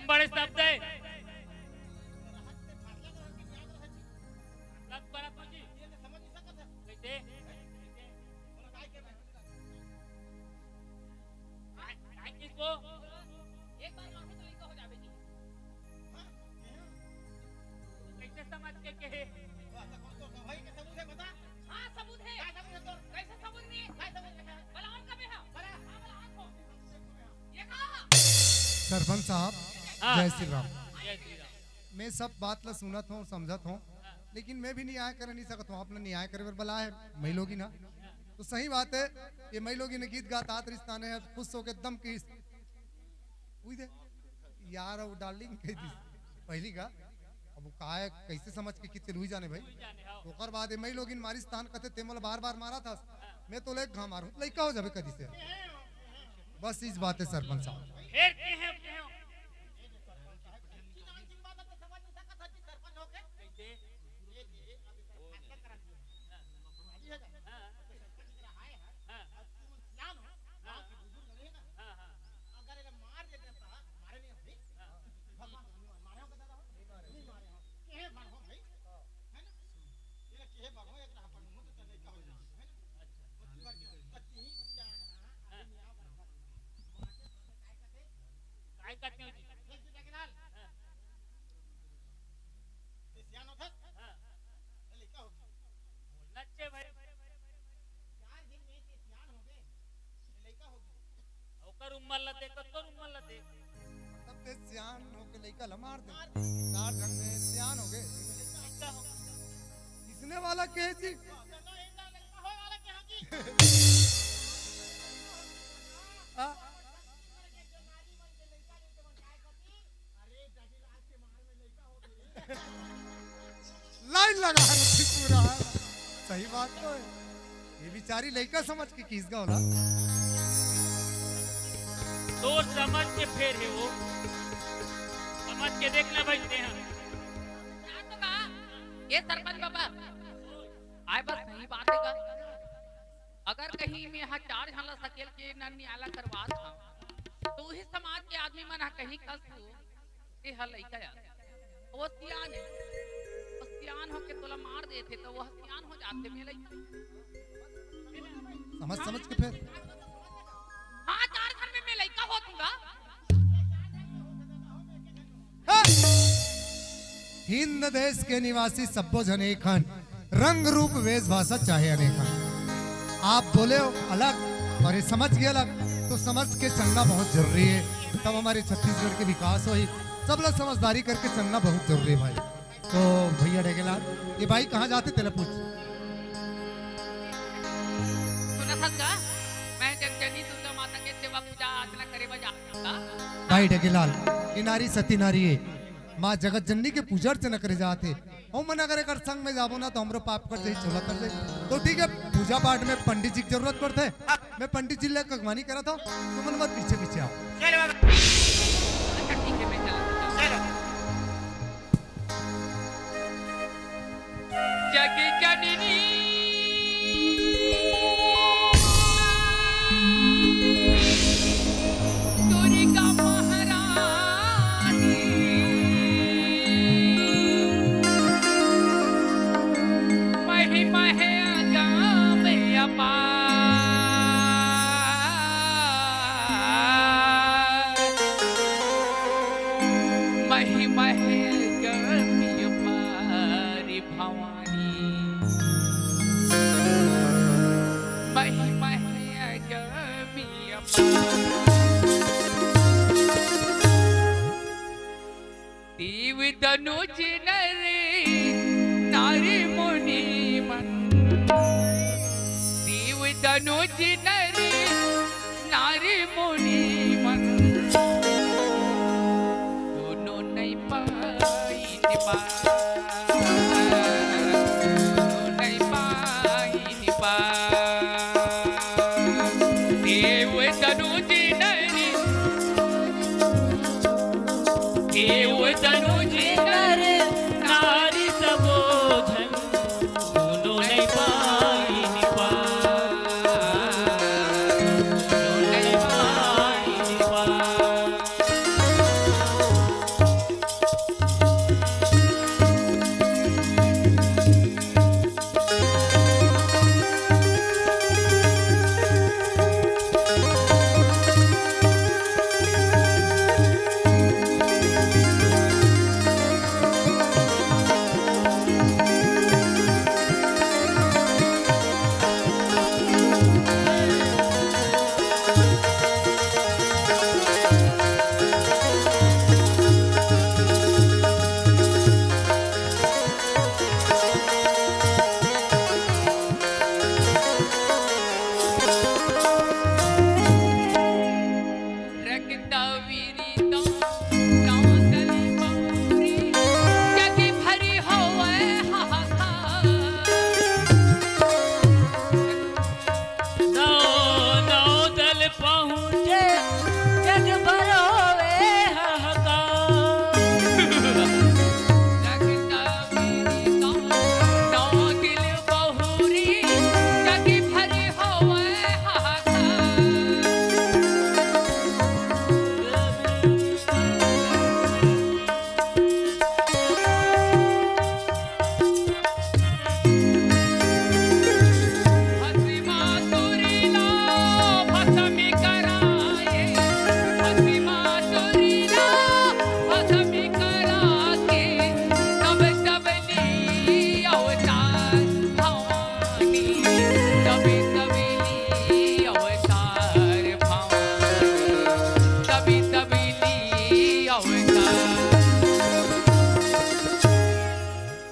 बड़े शब्द है। लग पड़ा तो जी। कैसे? काय, काय किसको? एक बार माफी तो लइका हो जावे जी। कैसे समझ के कहे? हाँ, सबूत है। काय सबूत है तोर? कैसे सबूत नहीं? काय सबूत है? बलवान का बेहा। बड़ा। हाँ, बलवान को। ये कहा? सरपंच साहब, हाँ। जय श्री राम। जय श्री राम। मैं सब बात ला सुनत हूँ, समझत हूँ, लेकिन मैं भी न्याय करे नहीं सकत हूँ। आपने न्याय करे बर बला है, मई लोगिन हा। तो सही बात है, ये मई लोगिन हा गीत गात आत रिश्ता ने, अब खुश होके एकदम किस, उई दे, यार, वो डार्लिंग कह दी पहली का। अब वो का है, कैसे समझ के कितने लुई जाने भाई। तो ओकर बाद ये मई लोगिन मारिस तान कथे, "ते मोला बार-बार मारा था, मैं तो ले घा मारूं, लइका हो जाबे कदी से।" बस इस बात है सरपंच साहब। फिर के हैं, के हैं? कैसे? हाँ। हाँ। हाँ, हाँ। अगर एला मार देते त मारे नहीं होती। हाँ। भगवान को नहीं मारे हो, बता दो। नहीं मारे हो। कहे भर हो भाई। है ना? ये ना कहे भर हो, एक ना अपन मुंह तो चले का हो जाए, है ना? अच्छा। उसके बाद क्या? पति ही क्या है? हाँ। अरे मियाँ बराबर। मार के तो काय करते? काय करते हो जी? लग गया के लाल। हाँ। ये सियान होता? हाँ। ये लड़का होगी। बोलना चाहिए भाई। चार दिन में ते सियान हो गए, ते लइका हो गए। ओकर उम्र ला देख, तोर उम्र ला देख। मतलब ते सियान हो के लइका ला मार दे। मार दे। चार दिन में सियान हो गए। लइका हो गए। किसने वाला कहे जी? तो ना इतना लइका होए वाला क्या की? हाँ? लाइन लगा रखी पूरा। सही बात तो है। ये बेचारी लइका समझ के किस गा होला। सोच समझ के फेर हे वो। समझ के देखना भाई ते हैं। ये सरपंच बाबा, आय बस सही बात है का? अगर कहीं में हा चार झन ला सकेल के नन्नी आला करवात हा, तो उही समाज के आदमी मन हा कहीं कस तू, ए हा लइका यार, वो सियान है, वो सियान होके तोला मार देथे, तो वह सियान हो जाथे, में लइका। समझ, समझ के फेर। हाँ, चार झन में में लइका हो दूंगा। हाँ। हिंद देश के निवासी सब्बो झन एक हन, रंग रूप वेशभाषा चाहे अनेक हन। आप बोले हो अलग और ये समझ गए अलग, तो समझ के चलना बहुत जरूरी है, तब हमारे छत्तीसगढ़ के विकास होही। सब लोग समझदारी करके चलना बहुत जरूरी है भाई। तो भैया डेगेलाल, ये बाई कहाँ जाथे तेला पूछ। सुनत हस का? मैं जगजननी दुर्गा माता के सेवा पूजा अर्चना करे बर जात हूँ का? भाई डेगेलाल, ये नारी सती नारी है, माँ जगत जननी के पूजा अर्चना करे जात हे। अउ मन अगर एकर संग में जाबो ना तो हमरो पाप कट जाही, चोला कट जाही। तो ठीक है, पूजा पाठ में पंडित जी के जरूरत पड़थे, मैं पंडित जी ले अगवानी करत हूँ, तुमन मत पीछे पीछे आओ। चलो बाबा। अच्छा ठीक है, मैं चला। चलो। जग जननी दुर्गा महारानी, महिमा है अगम अपार, महिमा है अगम अपार। भवानी, महिमा है अगम अपार। देव तनुज नर नारी मुनि मन, देव तनुज नर नारी मुनि मन, कोनो नहीं पाई पार, कोनो नहीं पाई पार। देव तनुज नर, देव तनुज नर नारी सबो झन, कोनो नहीं पाई पार, कोनो नहीं पाई पार।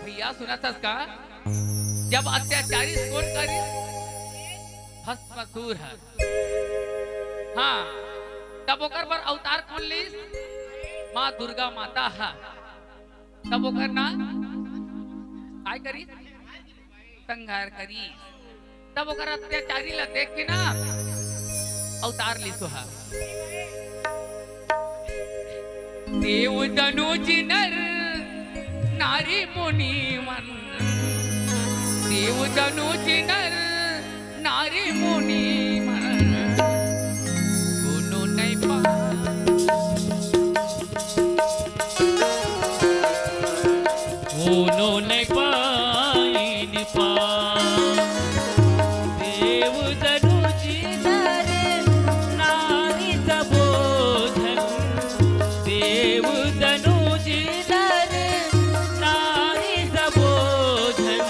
भैया सुनत हस का? जब अत्याचारी कोन करिस? भस्मासुर ह। हाँ, तब ओकर बर अवतार कोन लिस? माँ दुर्गा माता ह। तब ओकर ना काय करिस? संहार करिस। तब ओकर अत्याचारी ला देख के ना अवतार लिस ओहा। देव दनुज नर नारी मुनि मन, देव दनुज नर नारी मुनि मन, कोनो नइ पाए। कोनो नइ पाइन पार। देव दनुज नर नारी सबो झन, देव दनुज नर नारी सबो झन,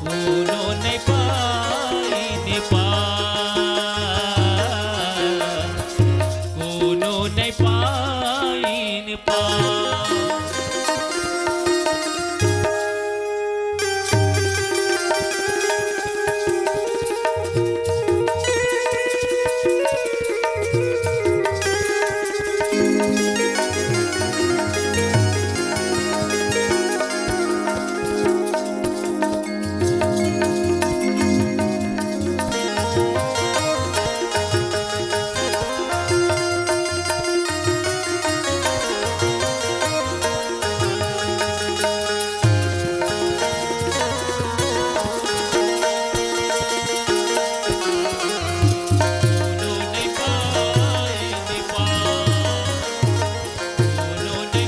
कोनो नइ पाइन पार, कोनो नइ पाइन पार। कोनो नइ पाइन पार, कोनो नइ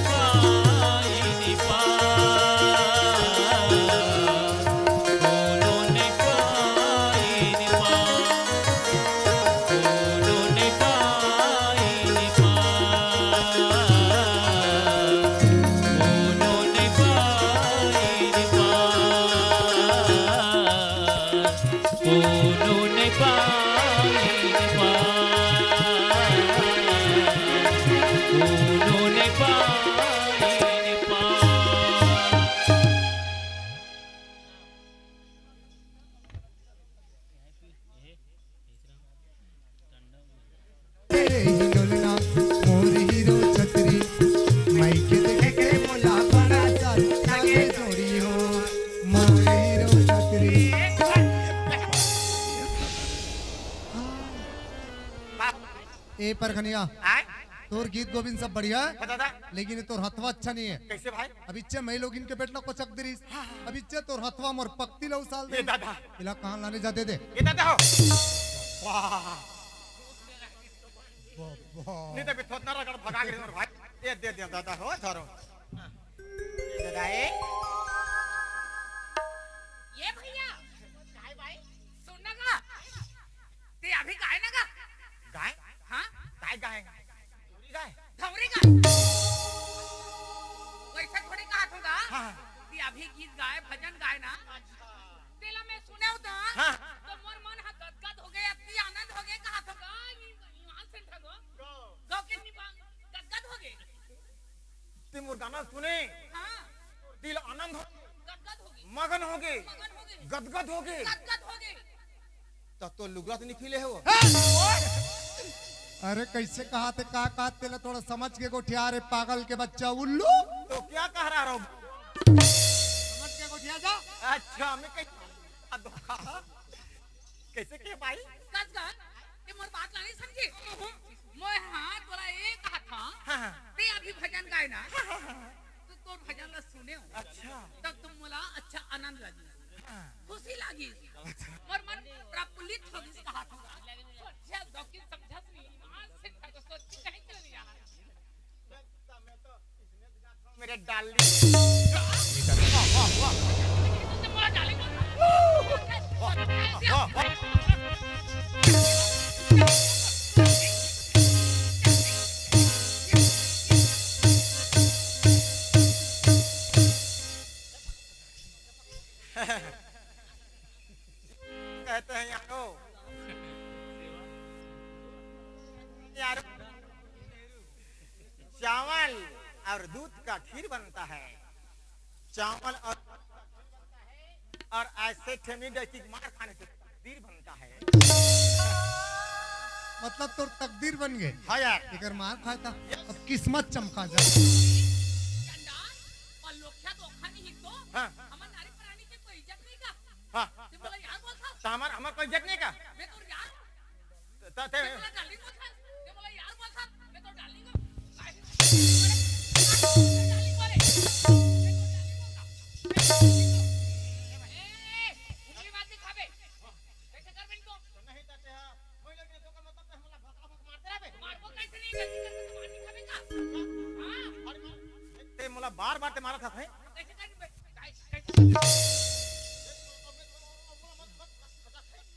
पाइन पार। तेरे ही डोलना, मोर हीरो छतरी, माई के देखे के मोला बड़ा साथ लागे जोड़ी हो, मोर हीरो छतरी। ए परखनिया, आय? तोर गीत गोविंद सब बढ़िया हे, हाँ दादा। लेकिन ये तोर हथवा अच्छा नहीं है। कैसे भाई? अब इच्छे मैं लोग इनके बेटला को चक दे रही। हाँ, हाँ। अब इच्छे तोर हथवा मोर पक्ति ला उसाल दे। ये दादा। इला कहाँ लाने जा दे दे। ये दादा हो। वाह। बाबा। नहीं तो अभी थोतना रगड़ भगा के मोर भाई। ये दे दे दादा हो, धरो। ये दादा, ए। ये भैया। काय भाई? सुन ना गा। ते अभी गाय ना गा। गाय? हाँ? काय गाय? धौरी गाय? धौरी गाय। वैसा थोड़ी कहा थोगा। हाँ, हाँ। ते अभी गीत गाय, भजन गाय ना। तेला मैं सुने हों त, हाँ। तो मोर मन ह गदगद हो गए, अति आनंद हो गए, कहा थोगा, नी-, ईमान से ठगो। गाँव के निबा-, गदगद हो गए। ते मोर गाना सुने, हाँ। दिल आनंद हो, गदगद हो गए। मगन हो गए, मगन हो गए। गदगद हो गए। गदगद हो गए। त तो लुगरा तो नहीं फीले हो। अरे कैसे कहा थे, का कहा तेला थोड़ा समझ के गोठिया रे पागल के बच्चा उल्लू। तो क्या कह रहा रहो? समझ के गोठिया जा। अच्छा, मैं कैसे, कैसे के भाई? कस गन, ते मोर बात ला नहीं समझे। मोय हाँ तोला एक कहा था, हाँ, हाँ। ते अभी भजन गाए ना, हाँ, हाँ, हाँ। तो तोर भजन ला सुने हो। अच्छा। तब तुम मोला अच्छा आनंद लगी। हाँ। खुशी लागिस। अच्छा। मोर मन प्रफुल्लित हो गिस कहा थों। सोचिया दो कि समझस नहीं, आज से था तो सोची कहीं चले यार। मेरे डार्लिंग। वाह, वाह, वाह। तुमने बोला डार्लिंग बोल। वाह, वाह, वाह। कहते हैं यारो, यारो, श्याम और दूध का खीर बनता है, चावल और, और ऐसे ठेमी डैकी के मार खाने से तकदीर बनता है। मतलब तोर तकदीर बन गए। हाँ यार। एकर मार खाता, अब किस्मत चमका जा। चंडाल, और लोख्या तो ओखा नहीं तो हाँ। हमर नारी प्राणी के कोई इज्जत नहीं का? हाँ। ते मोला यार बोलथस? तो हमार, हमार कोई इज्जत नहीं का? मैं तोर यार। त-, त-, ते ते मोला डार्लिंग बोलथस? ते मोला यार बोलथस? मैं तोर डार्लिंग हूँ। काहे? डार्लिंग बोले। मैं तोर डार्लिंग हूँ। ए, उंगली मत दिखाबे। कैसे कर बिन को? नहीं त ते हा, मोई लगे तो का मतलब ते हमला भका भक मारते रहबे। मारबो कैसे नहीं? गलती करके तो मार दिखाबे का? हाँ? अरे मार, ते मोला बार-बार ते मारत हस, हैं? कैसे कर बे? कैसे, कैसे कर?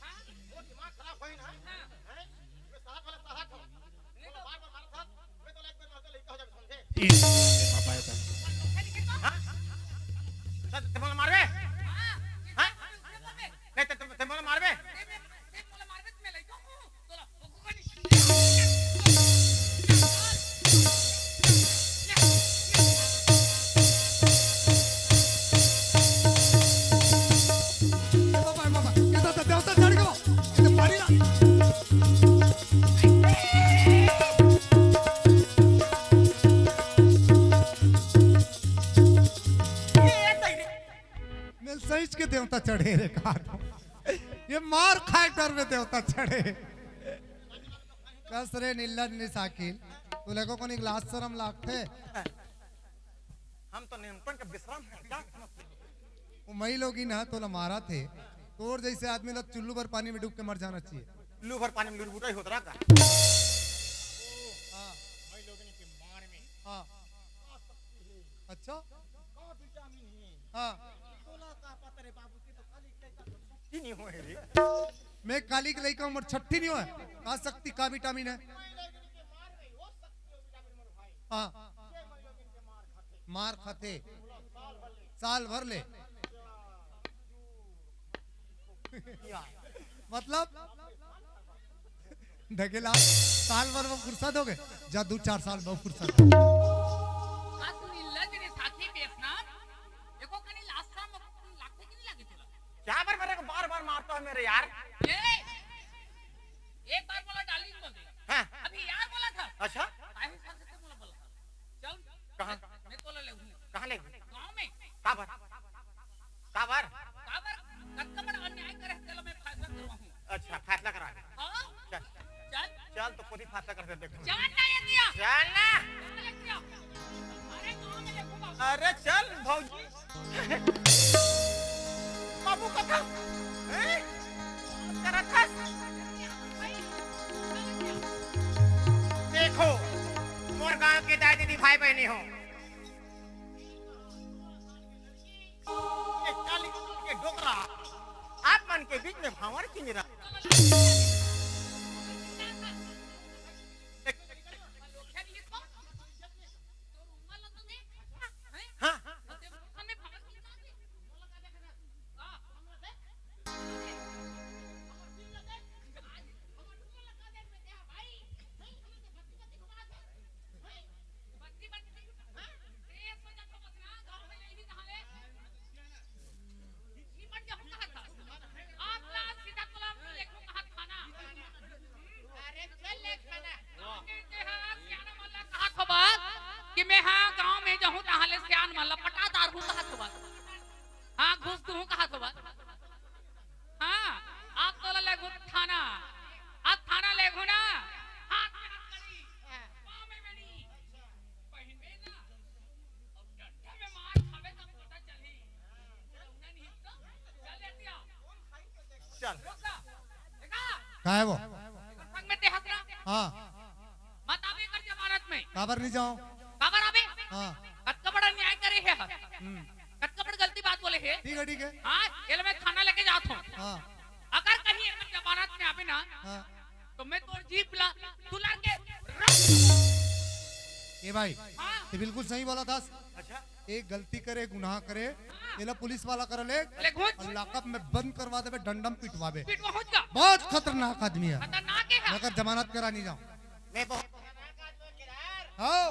हाँ? वो दिमाग खराब होई ना? हाँ। हैं? ये साला वाला साला था। नहीं तो बार-बार मारत हस। ए, बाबा, ए, बाबा। हाँ? त-, त-, ते मोला मारबे? हाँ? नहीं, त-, त-, ते मोला मारबे? ए, बाबा, ए, बाबा, ये तो देवता चढ़ गया। ये तो भारी ला- मैं सहिच के देवता चढ़े रे, कहा था। ये मार खाए डर में देवता चढ़े। कस रे निर्लज निसाकिल, तू लोगों को निक लाज शरम लागथे? हम तो नेमपन के विश्राम है, क्या? वो मई लोगिन ह तोला मारथे, तोर जैसे आदमी ला चुल्लू भर पानी में डूब के मर जाना चाहिए। चुल्लू भर पानी में लुरबुटा ही होत रहा का? हाँ। मई लोगिन के मार में हाँ। का शक्ति है? अच्छा। का विटामिन है? हाँ। तोला का पता रे बाबू, ते तो खाली कहता तो शक्ति नहीं होए रे। मैं काली के लइका हूँ, मोर छट्ठी नहीं होए। का शक्ति, का विटामिन है? मई लोगिन के मार में वो शक्ति और विटामिन मोर भाई। हाँ। ये मई लोगिन के मार खाथे। मार खाथे। साल भर ले। मतलब ढकेला, साल भर में फुर्सत हो गए, जा दू चार साल में फुर्सत हो। का तू निर्लज रे साथी बेसनाम? एको कनी लाज शरम लागथे कि नहीं लागे तोला? क्या बार मेरे को बार-बार मारता है मेरे यार? ए, एक बार बोला डार्लिंग बोल दे। हाँ। अभी यार बोला था। अच्छा। काहे साथ से बोला, बोला था? चल। कहाँ? मैं, मैं तोला ले हूँ। कहाँ ले हूँ? गाँव में। काबर? काबर? काबर? कतका बड़ा अन्याय करे, चलो मैं फैसला करवाऊँ। अच्छा, फैसला करा दे। हाँ? चल। चल। चल, तो खुद ही फैसला कर दे, देख। चल ना, ये दिया। चल ना। चल, ये दिया। अरे, गाँव में देखो बाबू। अरे, चल, भौजी। बाबू कथा, हैं? करत हस? देखो, मोर गांव के दाई दीदी भाई बहनी हो, ये चालीस साल के डोकरा आप मन के बीच में भांवर किंजरा। हाँ। अरे चल ले खाना। गाँव में तेहा सियाना मन ला कहत होबा कि मैं हाँ गाँव में जाहूँ तहाँ ले सियान मन ला पटा डारहूँ कहत होबा। हाँ घुस दूहूँ कहत होबा। हाँ, अब तोला लेगहूँ थाना। अब थाना लेगहूँ ना, हाथ में हथकड़ी, पाँव में बेड़ी पहिनबे ना। चल। काय वो? हाँ। मत आबे कर जमानत में। काबर नहीं जाओ? काबर आबे? हाँ। कतका बड़ा अन्याय करे हे। हम्म। कतका बड़ा गलती बात बोले हे। ठीक है, ठीक है। हाँ, ये ले मैं थाना लेके जात हूँ। हाँ। अगर कहीं एक जमानत में आबे ना, हाँ। तो मैं तोर जीप ला दुलार के रख। ए भाई, हाँ। ते बिल्कुल सही बोला था। अच्छा। एक गलती करे, गुनाह करे, एला पुलिस वाला करा ले, ले घुस। और लॉकअप में बंद करवा देबे, डंडम पिटवाबे। पिटवा हो जा। बहुत खतरनाक आदमी है। खतरनाक है। मगर जमानत करा नहीं जाओ। मैं बहुत हाँ।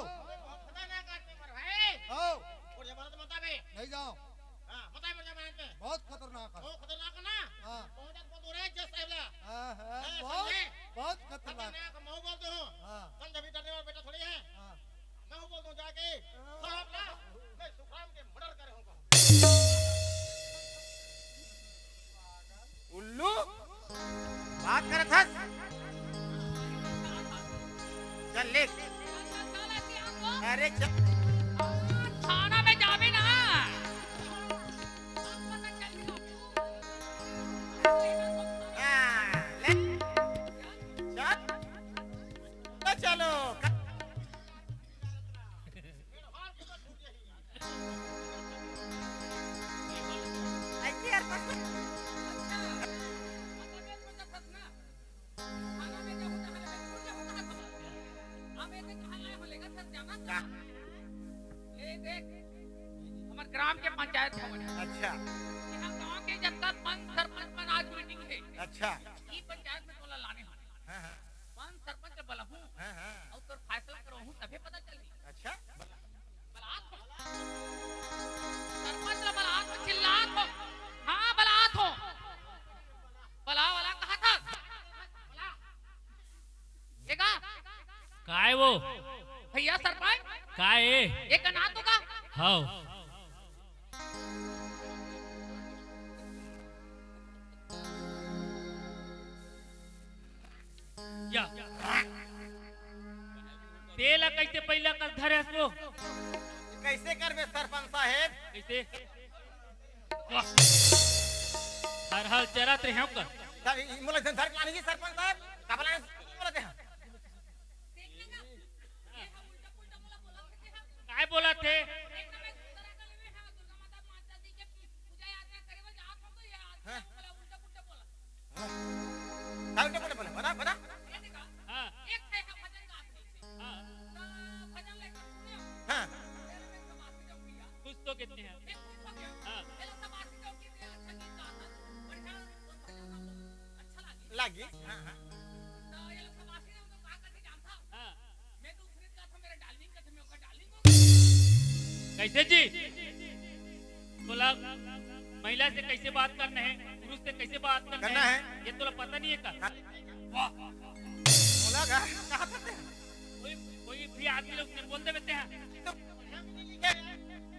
उल्लू, बात करत हस? चल ले। अरे चल। थाना में जाबे ना। हाँ, ले। चल। तो चलो। हमर ग्राम के पंचायत भवन हे। अच्छा। इहाँ गांव के जनता पंच सरपंच मन आज मीटिंग हे। अच्छा। ई पंचायत में तोला लाने हवे। हाँ, हाँ। पंच सरपंच बलहूँ। हाँ, हाँ। अउ तोर फैसला करहूँ तभे पता चलही। अच्छा। बलात हो। सरपंच ला बलात हो, चिल्लात हो। हाँ, बलात हो। बला, बला, कहा था? बला। ये का? काय वो? भैया सरपंच? काय ए? ये का ना तो का? हाव। या। तेला कैसे पहिला कस धरे हस वो? कैसे करबे सरपंच साहेब? कैसे? वाह। हर हर चरत रहे हो का? तब ई मोला धर के लानी जी सरपंच साहेब। का बोला? बोलत हे। काय बोलत हे? हाँ। हाँ। का उल्टा बोले, बोले, बता, बता। हाँ। हाँ। कुछ तो कितने हैं? हाँ। लागी। हाँ, हाँ। हाँ। कैसे जी? तोला महिला से कैसे बात करना हे, पुरुष से कैसे बात करना करना हे, हे। ये तोला पता नहीं हे का? हाँ। वाह। बोला का? कहाँ करते हैं? कोई, कोई भी आदमी लोग से बोल दे बेटे हैं। तो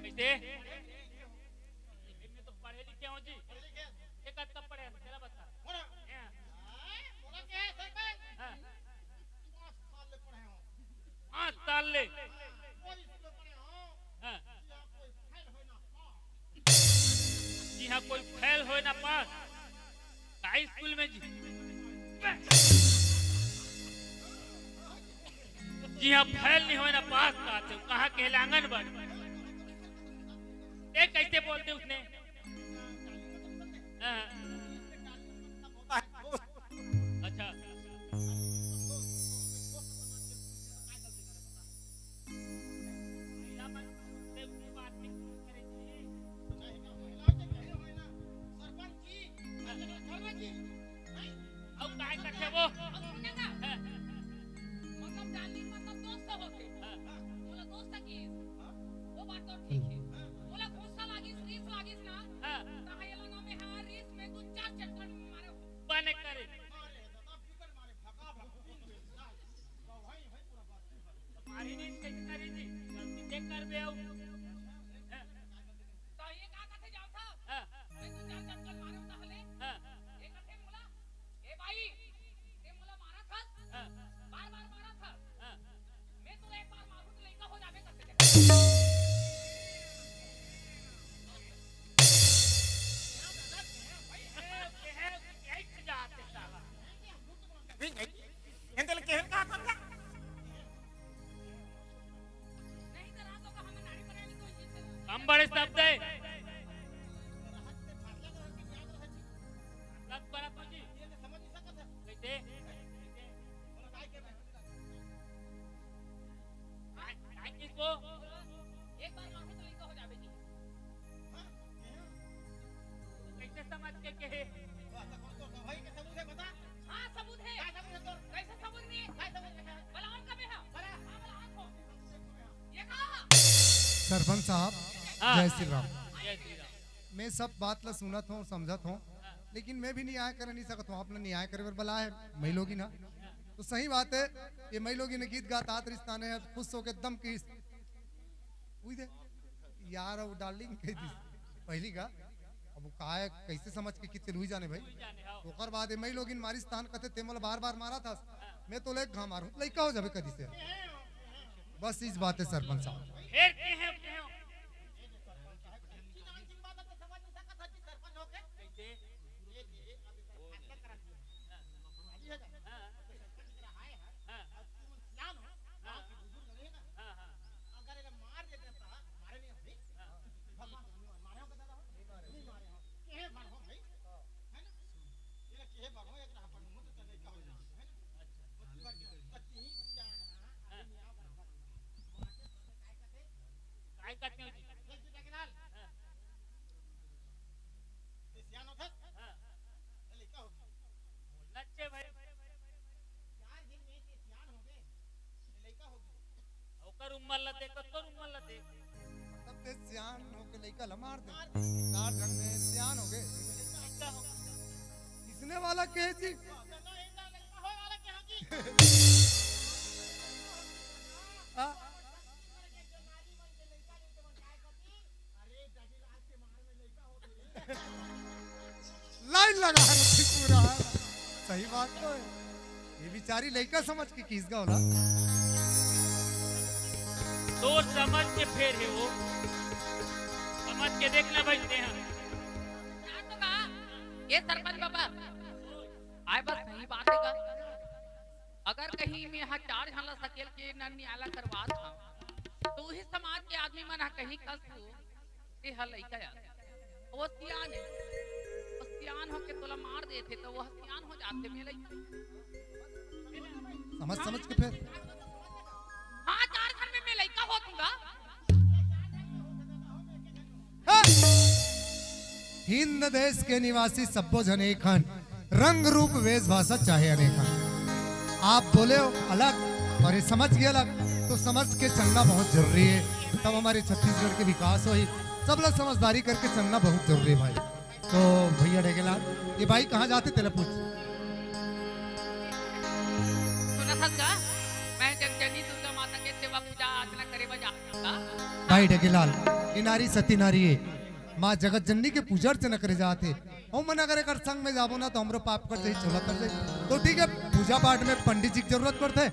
कैसे? मैं तो पढ़े लिखे हूँ जी। एक आध कब पढ़े हैं? चला बता। हाँ। हाँ। पाँच साल ले। हाँ। जी हाँ, कोई फेल होय ना पास। का स्कूल में जी? जी हाँ, फेल नहीं होय ना पास, का आते हो? कहाँ के ले आंगनबाड़ी? ये कैसे बोलते उसने? हाँ। अच्छा। अब काय करथे वो? हाँ। मतलब डार्लिंग मतलब दोस्त होथे। हाँ। मोला दोस्त किस? वो बात तो ठीक हे। मोला गुस्सा लागिस, रीस लागिस ना, हाँ। त हेला ना मैं हाँ रीस में दू चार चक्कर मारे हो। बने करे। मारे हे दादा, बिकट मारे, भगा भगा। मारी नहीं, कैसे करी जी? गलती देख कर बे आओ। हाँ। त ये का कथे जाओ था? हाँ। मैं दू चार चक्कर मारे हो त हले। हाँ। ये कथे मोला, ए भाई, ते मोला मारा था? हाँ। बार बार मारा था? हाँ। मैं तोला एक बार मारू त लइका हो जाबे करथे। हम बड़े शब्द है। कैसे? काय, काय किसको? एक बार मांगो तो लइका हो जाबे जी। हाँ? कैसे समझ के कहे? तो ऐसा कौन तो गवाही के सबूत है, बता। हाँ, सबूत है। क्या सबूत है तोर? कैसे सबूत नहीं है? क्या सबूत है? बलाओ कबे हाँ? बला। हाँ, बलाओ को। ये कहा? सरपंच साहब, हाँ। जय श्री राम। जय श्री राम। मैं सब बात ला सुनत हूँ, समझत हूँ, लेकिन मैं भी न्याय करे नहीं सकत हूँ। आप ला न्याय करे बर बलाए हे, मई लोगिन हा। तो सही बात है, ये मई लोगिन हा गीत गात आत रिहिस ताने, खुश होके दम की उई दे यार, वो डार्लिंग कह दी। पहिली का, अब वो काय, कइसे समझ के किते लुई जाने भाई। ओकर बाद एमई लोगिन मारिस तान कथे, "ते मोला बार-बार मारत हस, मैं तोला एक घांव मारूं, लइका हो जाबे कदी से।" बस इस बात है सरपंच साहब। फेर के हे, के हे? हाँ। हाँ। हाँ, हाँ। अगर एला मार देते त मारे नहीं होती। हाँ। भगवान मारे हो, बता दो। नहीं मारे हो। केहे भर हो भाई। है ना? एला केहे भर हो, एक रहा पर मुंह तो लइका हो जाए, है ना? अच्छा। उसके बाद जो पति ही सियान, हाँ, हाँ। आदमी यहाँ पर भर। वहाँ से तो काय कहते? काय कहते हो जी? ये जी टकराल। हाँ। ये सियान होता? हाँ। ये लइका हो गया। बोलना चाहिए भाई। चार दिन में ते सियान हो गए, ते लइका हो गए। ओकर उम्र ला देख, तोर उम्र ला देख। तब ते सियान हो के लइका ला मार दे। मार दे। चार दिन में सियान हो गए। लइका हो गए। इसने वाला के जी? तो ना, इतना लइका होए वाला के हाँ जी। हाँ। लाइन लगा रखी पूरा। सही बात तो है। ये बिचारी लइका समझ के किस गा होला। तोर समझ के फेर हे वो। समझ के देखना भाई ते हा। ये सरपंच बाबा, आय बस सही बात है का? अगर कहीं में हा चार झन ला सकेल के नन्नी आला करवात हा, तो उही समाज के आदमी मन हा कहीं कस हो, ए हा लइका यार, वो सियान है, वो सियान होके तोला मार देथे, तो वो सियान हो जाथे, मैं लइका। समझ, समझ के फेर। हाँ, चार घर में मैं लइका हो दूंगा। हाँ। हिंद देश के निवासी सब्बो झन एक हन, रंग रूप वेशभाषा चाहे अनेक हन। आप बोले हो अलग और ये समझ गए अलग, तो समझ के चलना बहुत जरूरी है, तब हमारे छत्तीसगढ़ के विकास होही। सब लोग समझदारी करके चलना बहुत जरूरी है भाई। तो भैया डेगेलाल, ये बाई कहाँ जाथे तेला पूछ। सुनत हस गा, मैं जगजननी दुर्गा माता के सेवा पूजा अर्चना करे बर जात हंव गा। भाई डेगेलाल, ये नारी सती नारी है, माँ जगत जननी के पूजा अर्चना करे जात हे। ओमन अगर एकर संग में जाबो ना तो हमरो पाप कट जाही, झोला तर जाही। तो ठीक है, पूजा पाठ में पंडित जी के जरूरत पड़थे,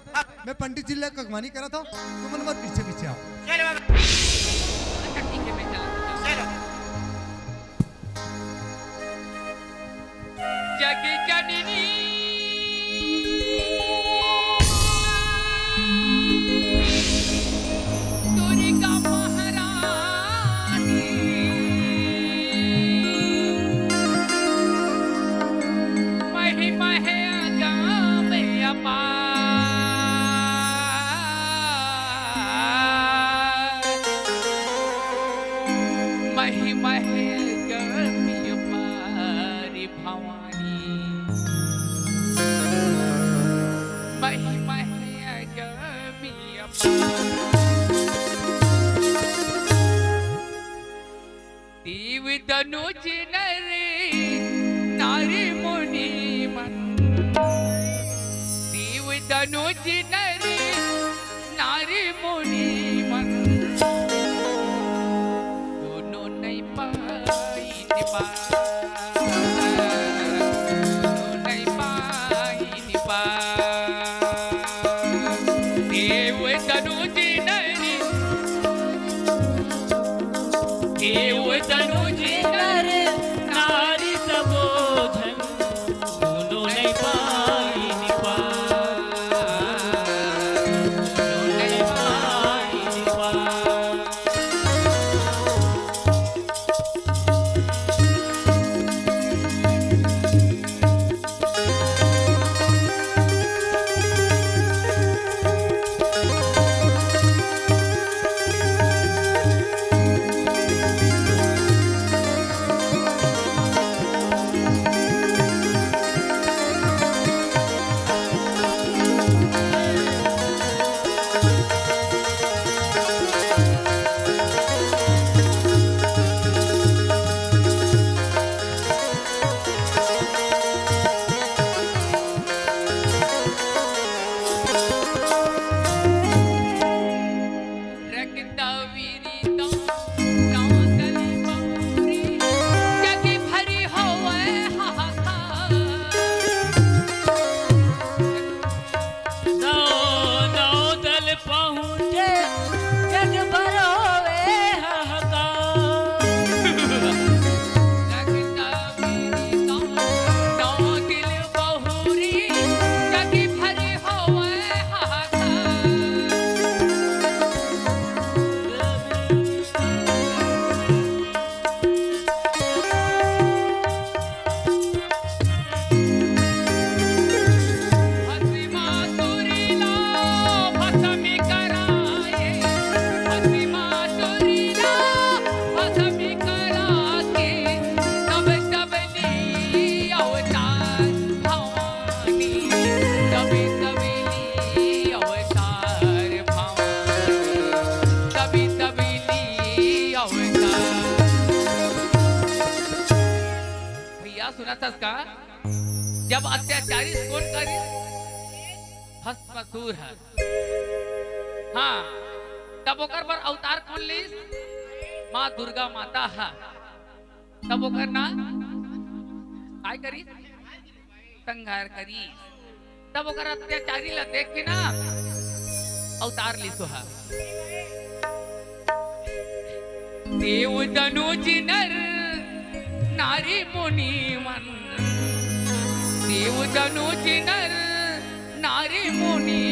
मैं पंडित जी ले अगवानी करत हंव, तुमन मोर पीछे पीछे आओ। चलो बाबा। अच्छा ठीक है, मैं चला। चलो। जग जननी दुर्गा महारानी, महिमा है अगम अपार। महिमा है अगम अपार भवानी। महिमा है अगम अपार। देव तनुज नर नारी मुनि मन, देव तनुज नर नारी मुनि मन, दोनों नहीं पाई पार, दोनों नहीं पाई पार। देव तनुज नर, देव तनुज नर नारी सबो झन, दोनों नहीं पाई पार, दोनों नहीं पाई पार। जानत हस का? जब अत्याचारी कोन करिस? भस्मासुर ह। हाँ, तब ओकर बर अवतार कोन लिस? माँ दुर्गा माता ह। तब ओकर ना काय करिस? संहार करिस। तब ओकर अत्याचारी ला देख के ना अवतार लिस ओहा। देव दनुज नर नारी मुनि मन, देव दनुज नर नारी मुनि